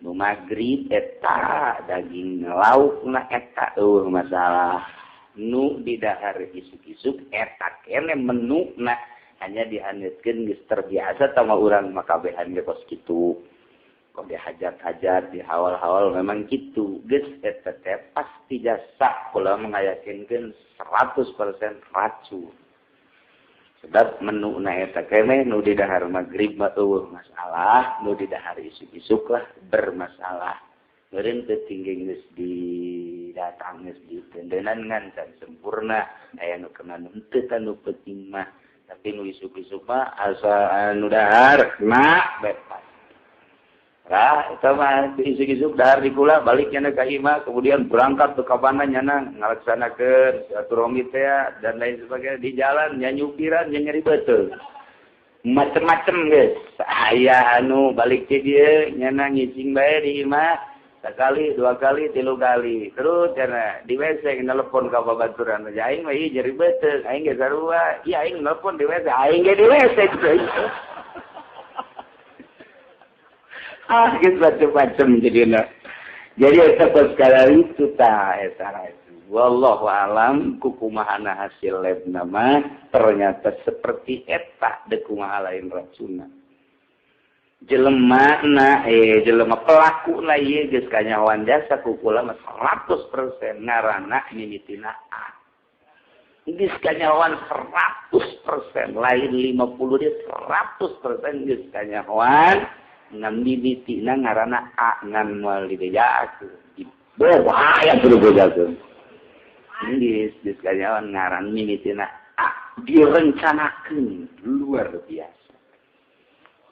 Speaker 2: Nu magrib eta daging laukna eta eueuh masalah. Nu di dahar isuk-isuk eta keneh menuna hanya dihaneutkeun geus terbiasa sama urang mah kabehan ge kos kitu. Kok dihajat-hajat, dihawal-hawal memang gitu. Geus eta teh pasti jasa kula mengayakinkeun 100% racun. Sebab menuna eta keneh nu di dahar magrib mah eueuh masalah, nu di dahar isuk-isuk lah bermasalah. Meureun teu tinggi geus didatang geus ditendenan ngan can sempurna, aya nu kena nu henteu nu penting mah. Tapi nu isuk-isuk mah asa anu dahar na bebas. Lah eta mah isuk-isuk dahar di kula balik nyana ka imah kemudian berangkat ke kabana nyana ngalaksanakeun silaturahmi teh dan lain sebagainya di jalan nya nyupiran nya nyeri beuteung. Macem-macem geus. Aya anu balik ti dieu nyana ngicing bae di imah sekali, dua kali, tilu kali. Terus cenah di WC nelpon ka babaturan. Aing mah ieu nyeri beuteung, aing ge sarua. Ieu aing nelpon di WC, aing ge di WC. Ah, geus macem-macem jadina. Jadi eta perkara itu tah eta racun. Wallahu alam kukumahana hasil labna mah ternyata seperti eta deuk kumaha lain racunna. Jelema na jelema pelaku na ieu geus kanyahoan jasa ku kula mah 100% ngaranna mimitina A. Geus kanyahoan 100% lain 50 dia 100% geus kanyahoan ngan mimitina ngaranna A ngan moal dibejakeun. Bahaya kudu bejakeun. Geus geus kanyahoan ngaran mimitina A direncanakeun luar biasa.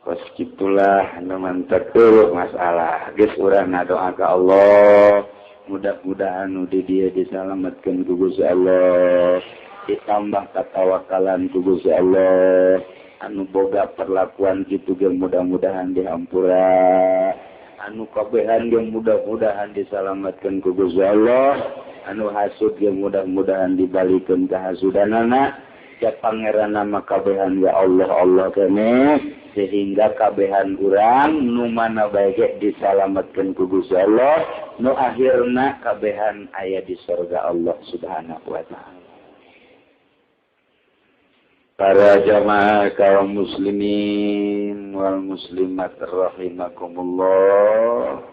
Speaker 2: Kos gitulah anu mantep masalah. Geus urang ngadoa ka Allah, mudah-mudahan nu di dieu disalametkeun ku Gusti Allah, ditambah katawakalan ku Gusti Allah, anu boga perlakuan kitu ge mudah-mudahan dihampura, anu kabehan ge mudah-mudahan disalametkeun ku Gusti Allah, anu hasud ge mudah-mudahan dibalikeun ka hasudanana. Ya pangeran nama kabehan ya Allah Allah kene sehingga kabehan urang nu mana bae ge disalametkeun ku Gusti Allah nu akhirna kabehan aya di surga Allah Subhanahu wa taala. Para jamaah kaum muslimin wal muslimat rahimakumullah,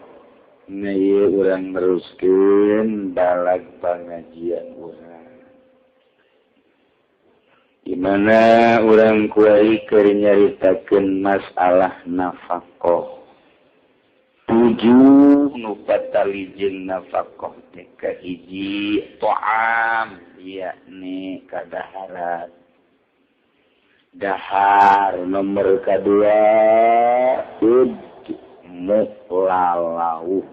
Speaker 2: ieu urang neruskeun balag pangajian urang. Di mana urang kuari keur nyaritakeun masalah nafkah. 7 nu patali jeung nafkah teh kahiji ta'am yakni kadaharan. Dahar nomor kadua udmu lalauh.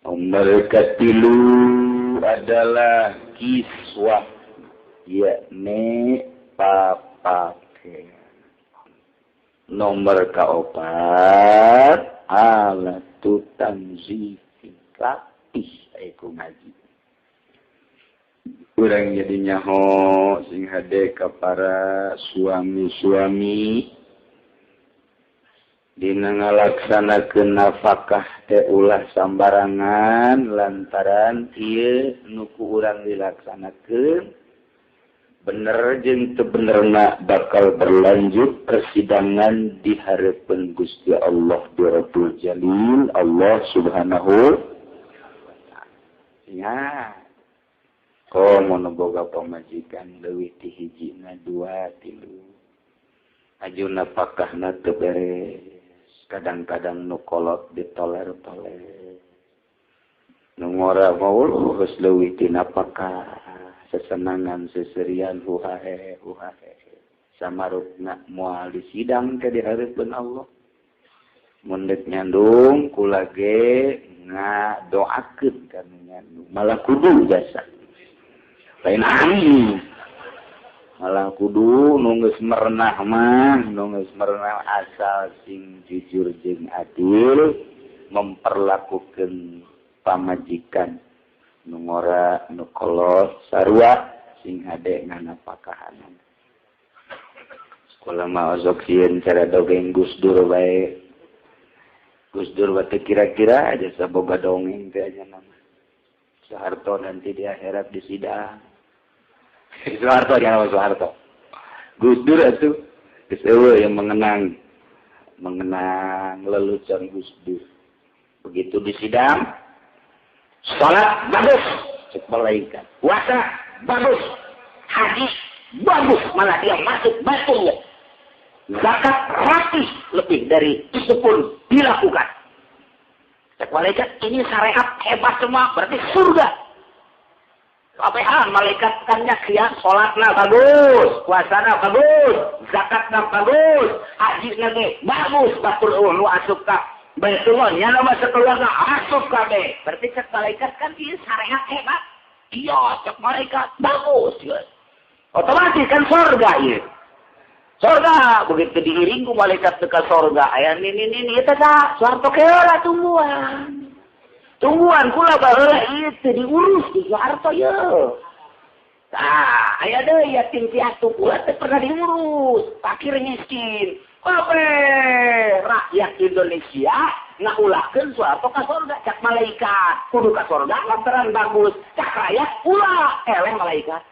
Speaker 2: Nomor katilu adalah kiswah yakni papake. Nomor kaopat alatu tanzifi latih iku ngaji. Urang jadi nyaho sing hade ka para suami-suami dina ngalaksanakeun nafkah teh ulah sambarangan lantaran ieu nu ku urang dilaksanakeun bener jeung teu benerna bakal berlanjut persidangan di hareupeun Gusti Allah di Rabbul Jalil Allah Subhanahu wa ta'ala. Ya. Komo nu boga pamajikan leuwih ti hijina dua tilu. Ajuna pakahna teu beres. Kadang-kadang nu kolot ditoler-toler. Nu ngora maul geus leuwih ti napakah. Sesenangan seserian huhae huhae. Samarupna moal disidang ke di hareupeun Allah. Mun deuk nyandung kula ge ngadoakeun ka nu nyandung. Malah kudu jasa. Lain angin. Malah kudu nu geus merenah mah, nu geus merenah asal sing jujur jeung adil memperlakukeun pamajikan nu ngora nu kolot sarua sing hade nganapakahanan. Sekolah mah osok sieun cara dongeng Gus Dur bae. Gus Dur teh kira-kira aja saboga dongeng teh aja nama. Soeharto nanti di akhirat disidang. Soeharto jangan Soeharto. Gus Dur itu geus eueuh yang mengenang lelucon Gus Dur. Begitu disidang, salat bagus, cek malaikat. Puasa bagus, haji bagus, malah dia masuk Baitullah. Zakat rapi lebih dari itu pun dilakukan. Cek malaikat ini syariat hebat semua, berarti surga. Apehan malaikat kan nyaksian salatna bagus, puasana bagus, zakatna bagus, hajina ge bagus, batur eueuh nu asup ka Baitullah nya mah sakeluarga asup kabeh. Berarti cek malaikat kan ieu syariat hebat. Iya, cek malaikat bagus ya. Otomatis kan surga ieu. Surga begitu diiring ku malaikat ke surga aya nini eta tah Soeharto keula tungguan. Tungguan kula baheula ieu teu diurus di Soeharto ye. Tah, aya deui yatim piatu kula teu pernah diurus, fakir miskin. Kabeh rakyat Indonesia ngaulahkeun Soeharto ka surga cak malaikat. Kudu ka surga lantaran bagus, cak rakyat ulah eleh malaikat.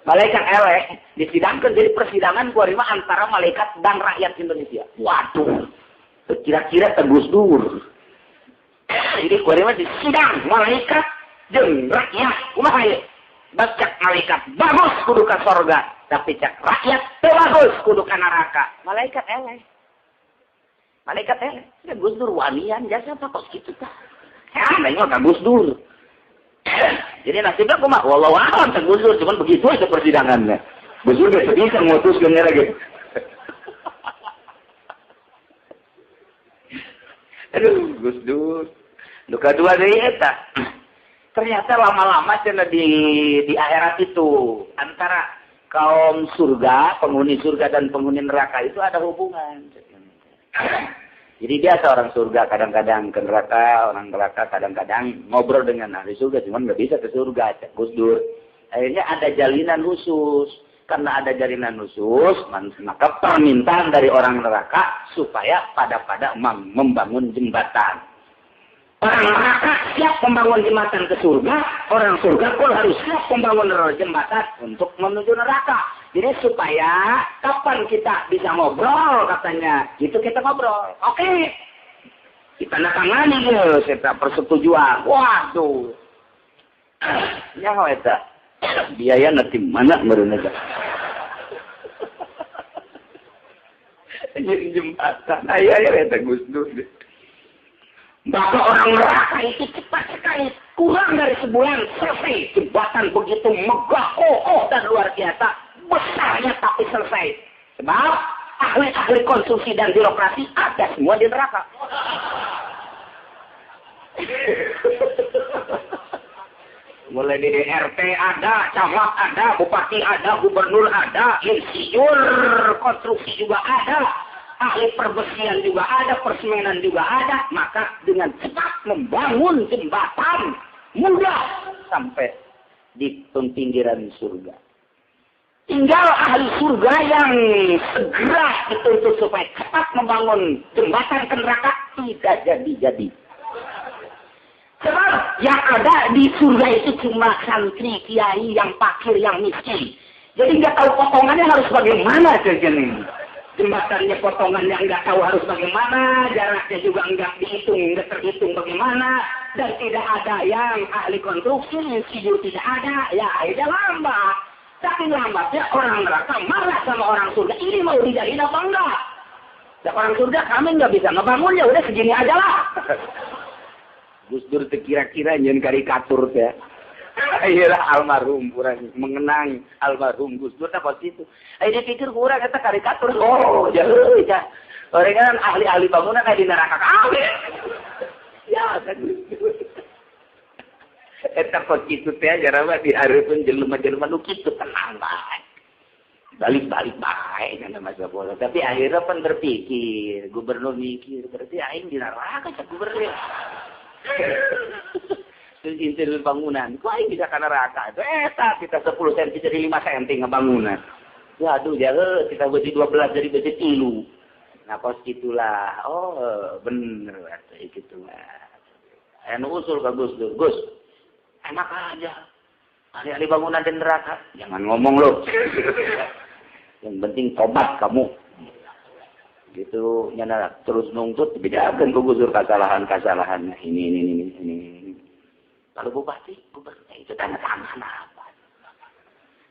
Speaker 2: Malaikat eleh disidangkeun jadi persidangan kuari mah antara malaikat dan rakyat Indonesia. Waduh, kira-kira teh Gus Dur. Jadi kuari mah disidang malaikat jeung rakyat. Kumaha ieu? Bacak malaikat bagus kudu ka sorga, tapi cak rakyat teu bagus kudu ka neraka. Malaikat eleh. Malaikat eleh. Ya Gus Dur wanian jasa apa kos kitu tah. Ya nengok ka Gus Dur. Jadi nasibnya kumaha? Wallahu a'lam teh Gus Dur, cuman begitu aja persidangannya. Gus Dur geus bisa mutuskeun lagi. Aduh, Gus Dur. Nu kadua deui eta. Ternyata lama-lama cenah di akhirat itu antara kaum surga, penghuni surga dan penghuni neraka itu ada hubungan. Jadi biasa orang surga kadang-kadang ke neraka, orang neraka kadang-kadang ngobrol dengan ahli surga, cuman nggak bisa ke surga, cek Gus Dur. Akhirnya ada jalinan khusus. Karena ada jalinan khusus, maka permintaan dari orang neraka supaya pada-pada membangun jembatan. Orang neraka siap membangun jembatan ke surga, orang surga pun harus siap membangun jembatan untuk menuju neraka. Jadi supaya kapan kita bisa ngobrol katanya, gitu kita ngobrol. Oke, kita tangani gitu, serta persetujuan. Waduh, ya eta biaya nanti mana meureun eta. Jadi jembatan, aya eta Gus Dur. Maka orang neraka itu cepat sekali, kurang dari sebulan selesai. Jembatan begitu megah, kokoh dan luar biasa, besarnya tapi selesai. Sebab ahli-ahli konstruksi dan birokrasi ada semua di neraka. Mulai dari RT ada, camat ada, bupati ada, gubernur ada, insinyur konstruksi juga ada, ahli perbesian juga ada, persemenan juga ada. Maka dengan cepat membangun jembatan mudah sampai di pinggiran surga. Tinggal ahli surga yang segera dituntut supaya cepat membangun jembatan ke neraka tidak jadi-jadi. Sebab yang ada di surga itu cuma santri, kiai, yang fakir, yang miskin. Jadi nggak tahu potongannya harus bagaimana jajan ini.
Speaker 1: Jembatannya potongan yang nggak tahu harus bagaimana, jaraknya juga nggak dihitung, nggak terhitung bagaimana, dan tidak ada yang ahli konstruksi, insinyur tidak ada, ya akhirnya lambat. Saking lambatnya orang neraka marah sama orang surga, ini mau dijadiin apa enggak? Dan orang surga kami nggak bisa ngebangun, ya udah segini aja lah.
Speaker 2: Gus Dur kira-kira nyen karikatur ya. Iyalah almarhum kurang mengenang almarhum Gus Dur tak itu. Ayo dipikir kurang kata karikatur. Oh, jauh ya. Orang kan ahli-ahli bangunan kayak di neraka kabeh. Ya, kan. Eta kok kitu teh jaraba dihareupeun jelema-jelema nu kitu tenang bae. Balik-balik bae kana masa bola. Tapi akhirnya pan berpikir, gubernur mikir, berarti aing di neraka cak gubernur. Interior bangunan, kok aing bisa ka neraka? Eta kita 10 cm jadi 5 cm ngebangunan. Waduh, ya kita besi 12 jadi besi 3. Nah, kos gitulah. Oh, bener atuh kitu mah. Anu usul ka Gus Dur. Gus, enak aja. Ahli-ahli bangunan dan neraka. Jangan ngomong lo. Yang penting tobat kamu. Gitu, nyana terus nungtut bedakeun ku Gus Dur kesalahan-kesalahan. Ini. Kalau bupati, gubernur itu tanda tangan apa?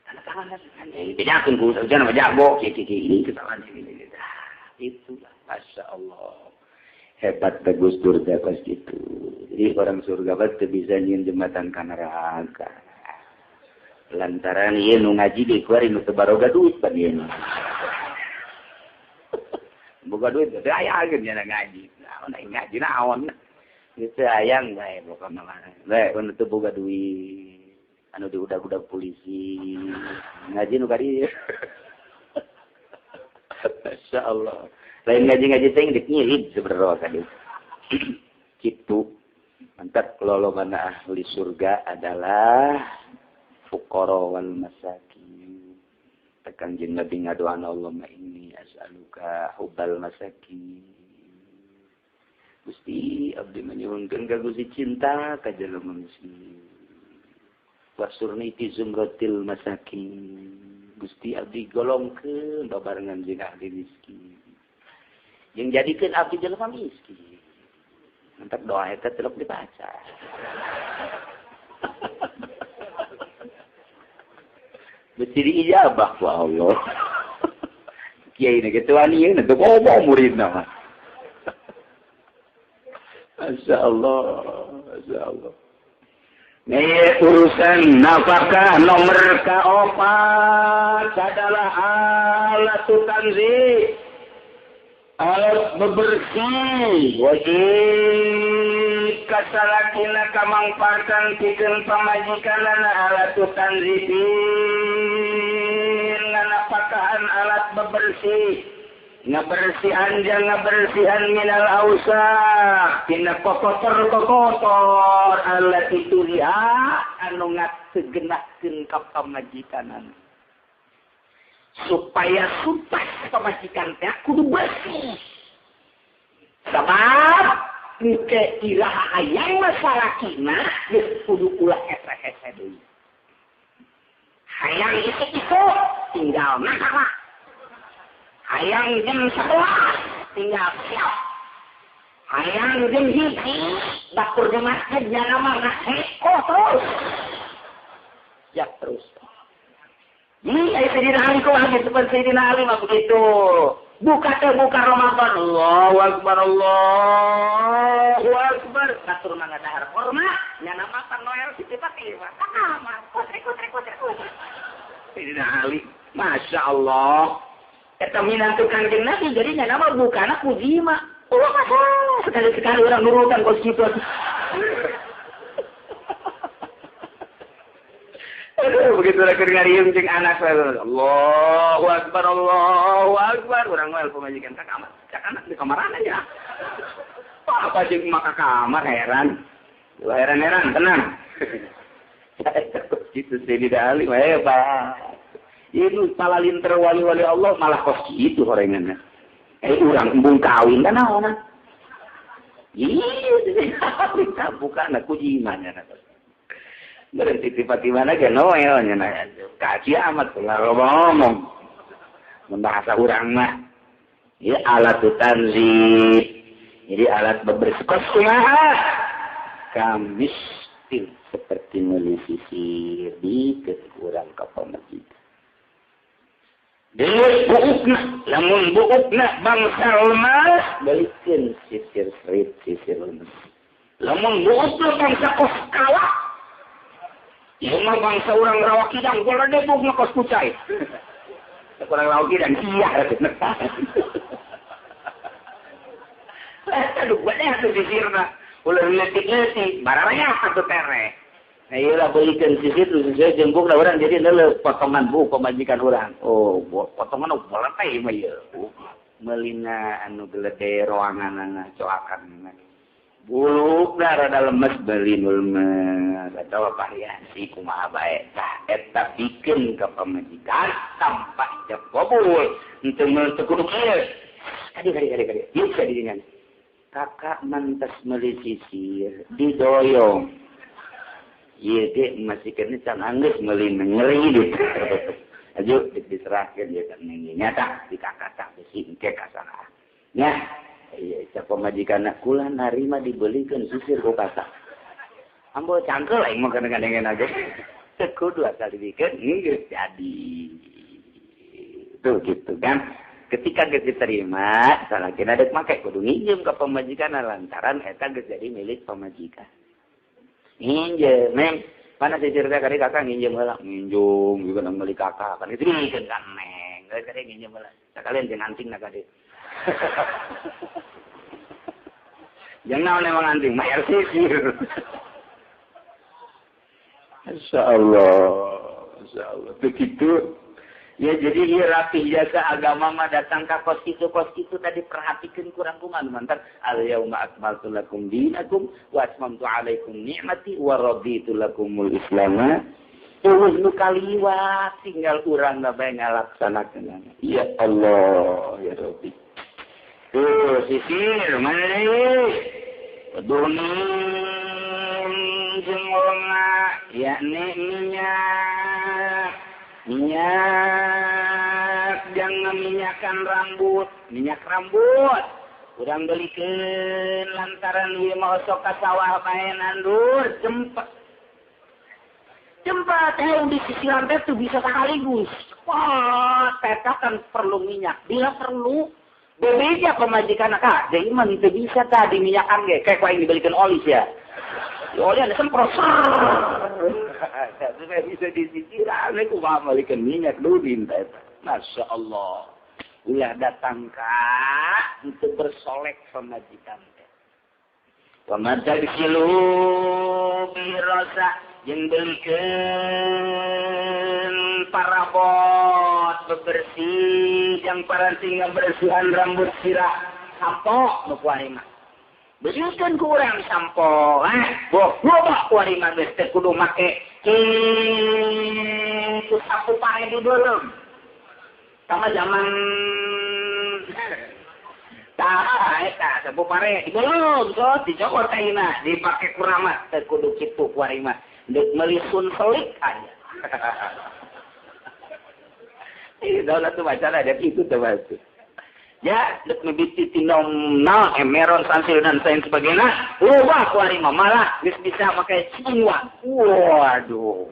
Speaker 2: Tanda tangan kan? Bedakeun ku sarjana mah jago, kieu ini kesalahan ini. Itulah, Masya Allah. Hebat Gus Dur teh kos kitu. Jadi orang surga teh bisa nyieun jembatan ka neraka. Lantaran ieu nu ngaji deui kuari nu teu baroga duit pan ieu. Boga duit teh aya geus nya ngaji. Naon aing ngaji naon. Itu ayang bae pokona mah. Bae nu teu boga duit, anu diudag-udag polisi, ngaji nu ka dieu. Masya Allah. Lain ngaji-ngaji teh geus ngirid sebenarnya tadi. Kitu. Mantap lolongan ahli surga adalah fuqara wal masakin. Tekan jeung Nabi ngadoana Allahumma inni as'aluka hubbal masakin. Gusti abdi manyuhunkeun ka Gusti cinta ka jelema miskin. Wasurni fi zumratil masakin. Gusti abdi golongkeun babarengan jeung ahli miskin. Yang jadikeun abdi jelema miskin. Mantap doa eta telok dibaca. Mesti diijabah ku Allah. Kiai na kitu wani yeuna teu ngomong muridna mah. Masya Allah, Masya Allah. Nih urusan nafkah nomor keempat adalah alat tanzih, alat bebersih. Wajib kasalakina kamangpaatan pikeun pamajikanana alat tanzih, nganapakahan alat bebersih. Ngabersihan jeung ngabersihan minal ausah tina kokotor-kokotor alat itu dia anu ngategenahkeun ka pamajikanana supaya sumpah pamajikan teh kudu bersih sabab engke iraha hayang masalakina geus kudu ulah hese-hese deui hayang itu tinggal masalah hayang jam 11 tinggal siap. Hayang jam 1 dapur jemaah jangan mah heko terus. Siap terus. Ini Sayyidina Ali kok hadir seperti Sayyidina Ali mah begitu. Buka teh buka Ramadan. Allahu akbar Allahu akbar. Batur mangga dahar korma nyana makan Noel Siti Fatimah. Kamar kutrek. Sayyidina Ali, Masya Allah. Eta minantu Kangjeng Nabi jadi nya nama bukana ku jima. Oh, sekali-sekali orang nurutan kos kitu. Aduh, begitu lagi ngariung jeung anak Allahu akbar Allahu akbar urang mah pamajikan ka kamar. Cak anak di kamaran aja. Apa jeung maka kamar heran. Heran-heran tenang. Kitu Sayyidina Ali hebat. Itu palalinter wali-wali Allah malah kos kitu horenganna. Urang embung kawin kan naon? Ih, bukan aku jimanya. Berhenti tiba-tiba ge noel nya. Kaci amat lah ngomong. Mun bahasa urang mah. Ya alat tanzif. Jadi alat bebersih kos kumaha? Kamistin seperti meuli sisir dikeun urang ka pamajikan. Deus buukna, lamun buukna bangsa lemas balikeun sisir serit sisir lemes. Lamun buukna bangsa kos kawak. Ieu mah bangsa urang Rawa Kidang, boleh buukna kos kucai. Kurang Rawa Kidang iya. Aduh, gua atuh sisirna. Ulah leutik-leutik, bararanya atuh tere. Nah, iyalah belikan sisir terus saya jengkuk lah orang jadi leuleuh potongan bu pamajikan urang. Oh, potongan bola teh mah ieu. Melina anu gelede roanganana coakan. Bulukna rada lemes beli nu lemes atawa variasi kumaha bae. Tah eta pikeun ka pamajikan tanpa ijab kabul. Henteu meul teu kudu kieu. Kadi kadi kadi kadi. Ieu ka dirinya. Kakak mantas meuli sisir didoyong. Ieu ge masih kene can anggeus meuli ngeri dit. Aju diserahkeun ieu kan nyata di kakak tah besi engke kasalah. Nya ieu cak pamajikanna kula narima dibelikeun sisir ku kakak. Ambo cangkel aing mah kadang-kadang aja. Teu kudu asal dibikeun geus jadi. Tuh gitu kan. Ketika geus diterima, salakina dek make kudu nginjem ka pamajikan lantaran eta geus jadi milik pamajikan. Nginjem, mem, mana sisir teh kari kakak nginjem heula, nginjung juga nang meuli kakak kan itu kan neng, geus kari nginjem heula. Sakalian jeung anting na kade. Jeung naon emang anting, mayar sisir. Masyaallah, masyaallah. Begitu. Ya jadi ieu rapih jasa agama mah datang ka kos kitu tadi perhatikeun kurang kumaha mantan al yauma akmaltu lakum dinakum wa atmamtu alaikum ni'mati wa raditu lakumul islam. Eueuh nu kaliwat tinggal urang bae ngalaksanakeun. Ya Allah ya Rabbi. Tuh sisir mana deui? Dunin jeung urang yakni minyak. Minyak jangan minyakan rambut, minyak rambut. Urang belikeun lantaran ieu mah osok ka sawah bae nandur, cempet. Cempet hayang di sisiran teh tuh bisa sekaligus. Wah, teta kan perlu minyak. Bila perlu bebeja pamajikan ka, deui mah teu bisa tah diminyakan ge, kayak ku aing dibelikeun oli sia. Oli ada semprot. Supaya bisa disisiran, aku mau balikan minyak dudin. Masya Allah. Ulah datang kak untuk bersolek pamajikan. Wa matagsilu birosa jeung belikeun parabot bebersih yang paranti ngabersihan rambut sirah sampo nu kuari mah. Belikeun ku urang sampo, boh loba kuari mah geus teu kudu make kitu sapu pare di dalam. Sama zaman tah eta sapu pare di dalam so dicokot ayeuna dipake kuramat teu kudu kitu kuari mah. Deuk meuli sun selik aja. Ih, daulah tuh baca ada itu tuh baca. Ya, dek mibiti tinom na emeron sansil dan lain sebagainya. Ubah kuari mah malah geus bisa make ciuan. Waduh.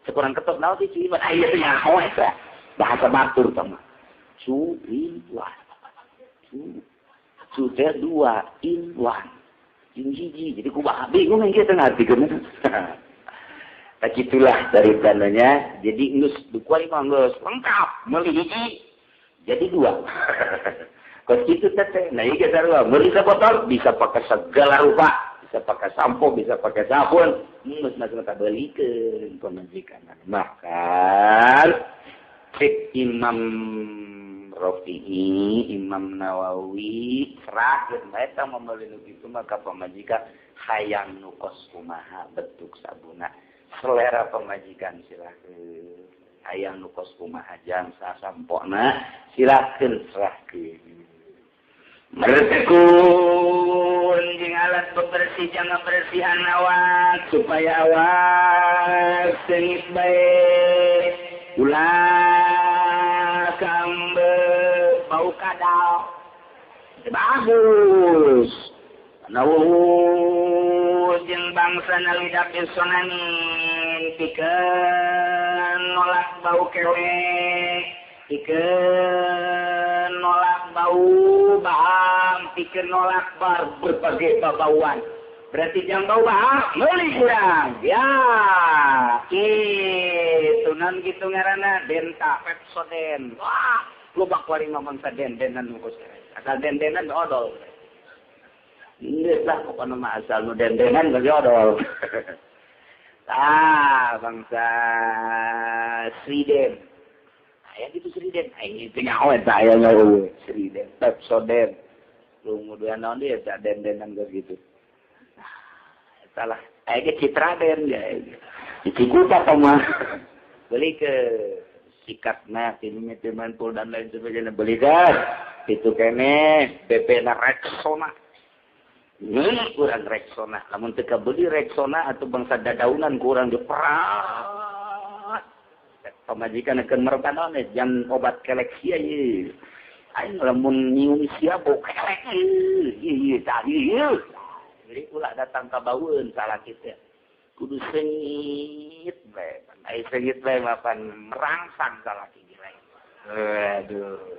Speaker 2: Sekurang ketok naon sih ciuan? Aya teh nyaho eta. Bahasa batur tah mah. Cuiwan. Cu teh dua in one. Jeung hiji. Jadi kumaha bingung yang kita ngartikeun. Tah kitulah dari tandanya. Jadi geus kuari mah geus lengkap meuli hiji jadi dua. Kos kitu teh. Nah ieu sarua meuli sabotol bisa pakai segala rupa, bisa pakai sampo, bisa pakai sabun. Geus mah belikeun pamajikan. Bahkan cek Imam Rafi'i, Imam Nawawi serahkeun bae tah meuli nu kitu mah ka pamajikan hayang nu kos kumaha bentuk sabuna. Selera pamajikan silahkeun. Hayang nu kos kumaha jang sasampona silakeun serahkeun. Bertekun jeung alat bebersih jangan bersihan awak supaya awak seungit bae. Ulah kambe bau kadal. Bagus. Nawuh jeung bangsa nalidak isonanin pikeun nolak bau kelek, pikeun nolak bau bahang, pikeun nolak bar berbagai babauan. Berarti jang bau bahang meuli kurang. Ya, kitu nan kitu ngaranna denta Pepsodent. Wah, loba kuari mah bangsa den-denan nu asal den-denan odol. Geus lah pokona mah asal nu den-denan bagi odol. Ah, bangsa Sriden. Aya gitu Sriden. Ai teu nyaho eta aya nyaho Sriden, Pepsodent. Lumuduan naon deui eta den-denan geus gitu. Nah, eta lah. Aya ge Citraden ya. Dicikuta mah. Beli ke sikatna tininya teu mantul dan lain sebagainya beli kan. Itu kene BP na Rexona. Kurang Rexona. Lamun teu kabeli Rexona atau bangsa dadaunan kurang diperat. Pamajikan akan merekan naon jang obat kelek sia ieu. Aing lamun nyium sia bau kelek ieu. Ieu tadi ieu. Jadi ulah datang ka baueun salah kitu. Kudu sengit bae. Ai sengit bae mapan merangsang salah kitu lain. Aduh.